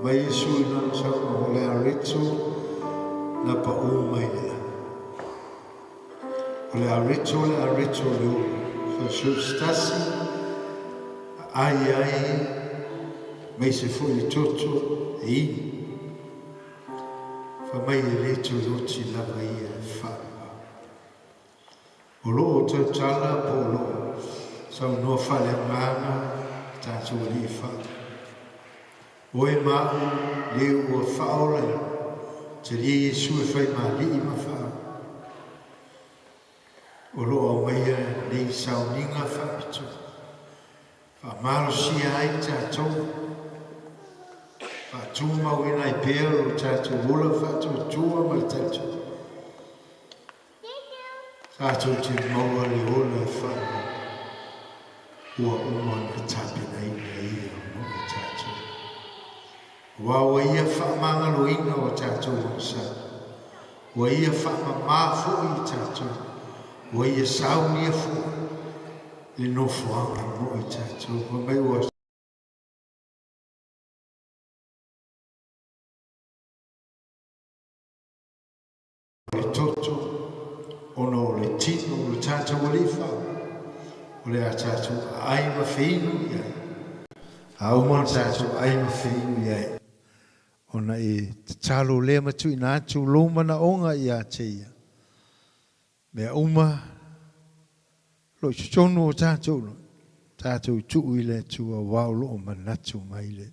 Mai Iesu i lana saunoaga o le areto na paʻū mai le ave. O le areto le areto o le ulu. So se tasi aai ai ma aise foi le toto e inu. Fa mai e le toe oti lava ia e faavavau. O lo o tautala po o lo o saunoa faaleagaga tatou alii faa. Oe ma a'u le ua faaola i talia Iesu e fai ma alii ma faa. O lo o aumaia nei sauniga faapitoa. Faamalosia ai tatou. Faatumauina ai pea lo tatou ola faatuatua ma le talitonuga. Tatou te maua le ola e faavavau. Ua uma ona tapenaina ia mo i tatou. Aua ua ia faamagaloina o tatou agasala. Ua ia faamamā foi i tatou. Ua ia saunia foi le nofoaga mo i tatou. Fai mai ua le toto, ona o le tino o le tatou Alii Faaola, o le a tatou aai ma feinu i ai. A uma ona tatou aai ma feinu i ai, ona e tatalo lea ma tuuina atu lou manaoga ia te Ia. Mea uma o lo o i totonu o tatou loto, tatou tuu i le Atua aua o lo o manatu mai le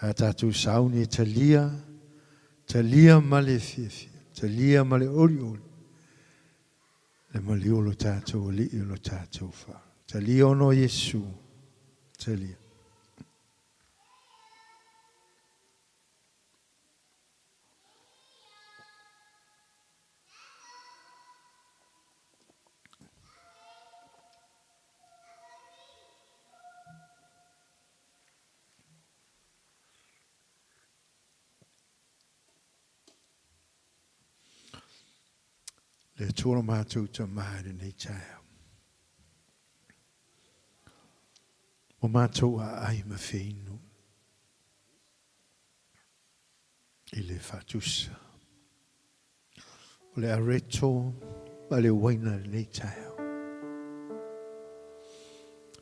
A tatou sauni e talia, talia ma le fiafia, talia ma le olioli, le maliu o lo tatou Alii o lo tatou Faaola. Talia ona o Iesu, talia. Le Atua lo matou Tama i lenei taeao. Ua matou aai ma feinu i le faatusa. O le areto ma le uaina i lenei taeao.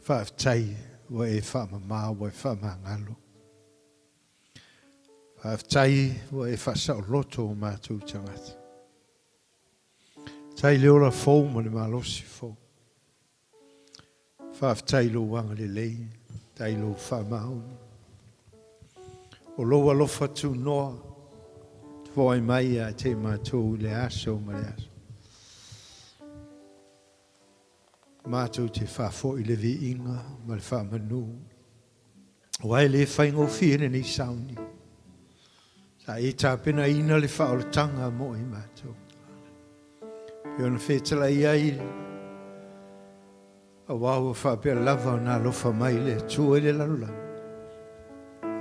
Faafetai ua e faamama ua e faamagalo. Faafetai ua e faasaoloto o matou tagata. Tai le ola fou ma le malosi fou. Faafetai i lou agalelei, tai lou faamaoni. O lou alofa tunoa, foai mai ia te matou i le aso ma le aso. Matou te faafoi le viiga ma le faamanu. Aua e le faigofie lenei sauni. Sa e tapenaina le faaolataga mo i matou. E ona fetalai ai aua ua faapea lava ona alofa mai le Atua i le lalolagi.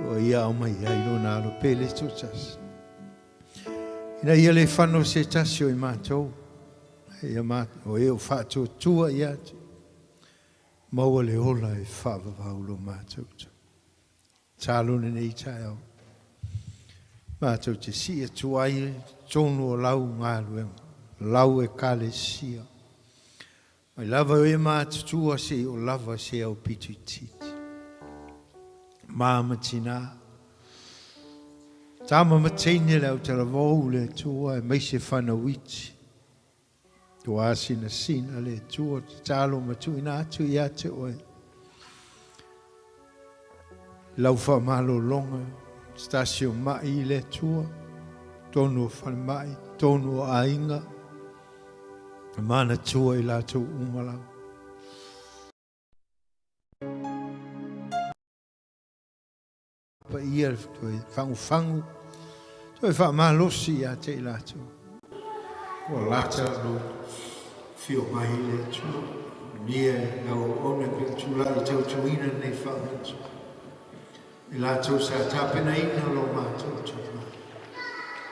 Ua ia aumai ai lona alo pele toatasi. Ina ia le fano se tasi o i matou, ia o e o faatuatua ia atu, maua le ola e faavavau lo matou tau. Talo lenei taeao. Matou te sii atu ai totonu o lau galuega, lau Ekalesia. Mai lava o e matutua seia oo lava se aupito itiiti. Ma ma tinā. Tama ma teine le autalavou le Atua aemaise fanau iti. Ua sinasina le Atua tatalo ma tuuina atu ia te oe lau faamalologa, se tasi o mai i le Atua, totonu o falemai, totonu o aiga, manatua i latou uma lava. Paia toe fagufagu, toe faamalosi ia te i latou. Ua lata lou afio mai le Atua, manuia e lau auauna pe tulai e tautuina lenei faamanatu. I latou sa tapenaina lo matou tama,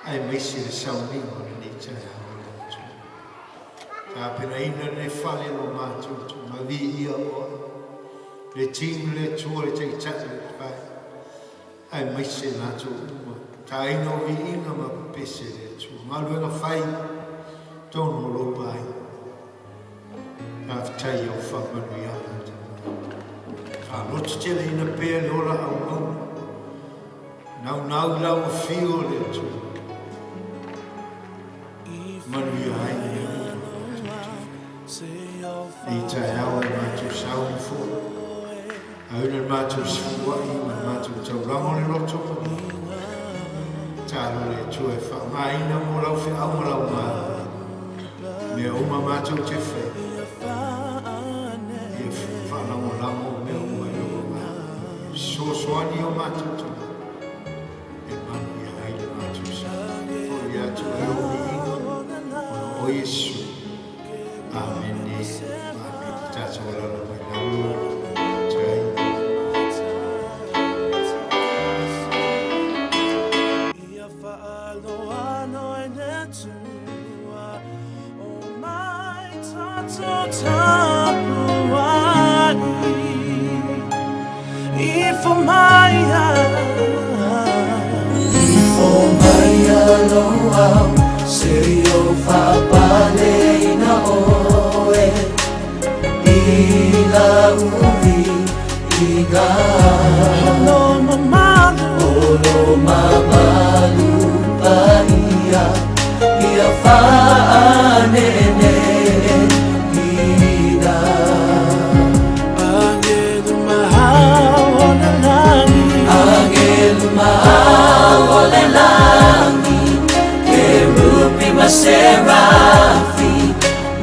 aemaise le sauniga o lenei taeao o le Atua. Tapenaina lenei fale lo matou tama, viia oe. Le tino le Atua le taitai o le vai. Ae maise latou uma. Taina o viiga ma pepese le Atua. Galuega fai tonu o lou aiga. Faafetai i au faamanuiaga. Faalototeleina pea le ola auauna. Naunau i lau afio le Atua. Manuia ai mea uma matou te fai. I taeao e matou sauni foi. Auina le matou sefuai ma le matou taulaga o le loto ma Tatalo le Atua e faaaogaina mo lau feau ma lau malo. Mea uma matou te fai, ia faalagolago mea uma i lou agaga. Ia fesoasoani o matou tagata e manuia ai le matou sa. Foi atu ai lou viiga ona o Iesu. Amene. Amene. Tatou alaala mai lalo. Tai. Ia faaloalo e le Atua o mai tatou tapuai. Ifo mai Ifo mai aloau se i ou faapaleina oe i lau viiga. Olo mamalu Olo mamalu paia ia faaneeneina. Agelu mahau o le lagi Agelu mahau o le lagi, kerupi ma serafi,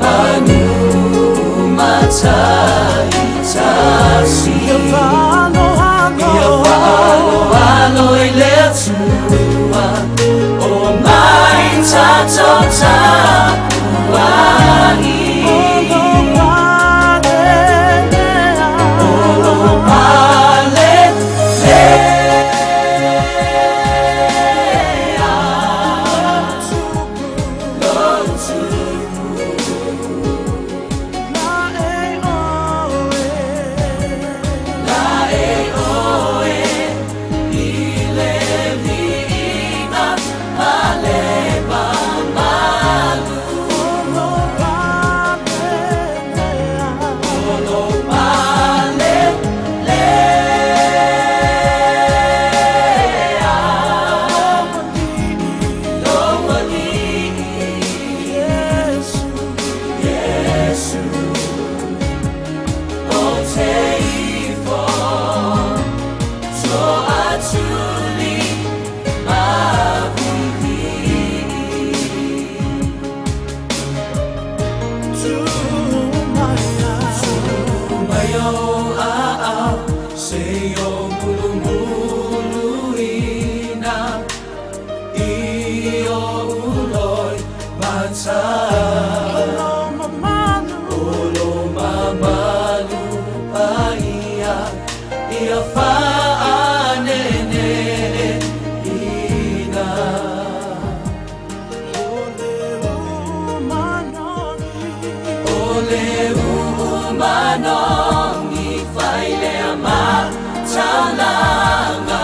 manu mataitasi. Ia faaloalo Ia faaloalo i le Atua o mai tatou tapuai. Olo palelea Olo palelea. Lou tupu La e oe La e oe i le viiga ma le mamalu. Olo palelea Olo palelea. Lou alii Iesu Iesu o te ifo toatuli ma vivii. Tu mai Mai o aao se i o mulumuluina i o uloi mata. Olo mamalu Olo mamalu paia ia faaneeneina. Ole umanoni O le uumanogi failea ma taulaga.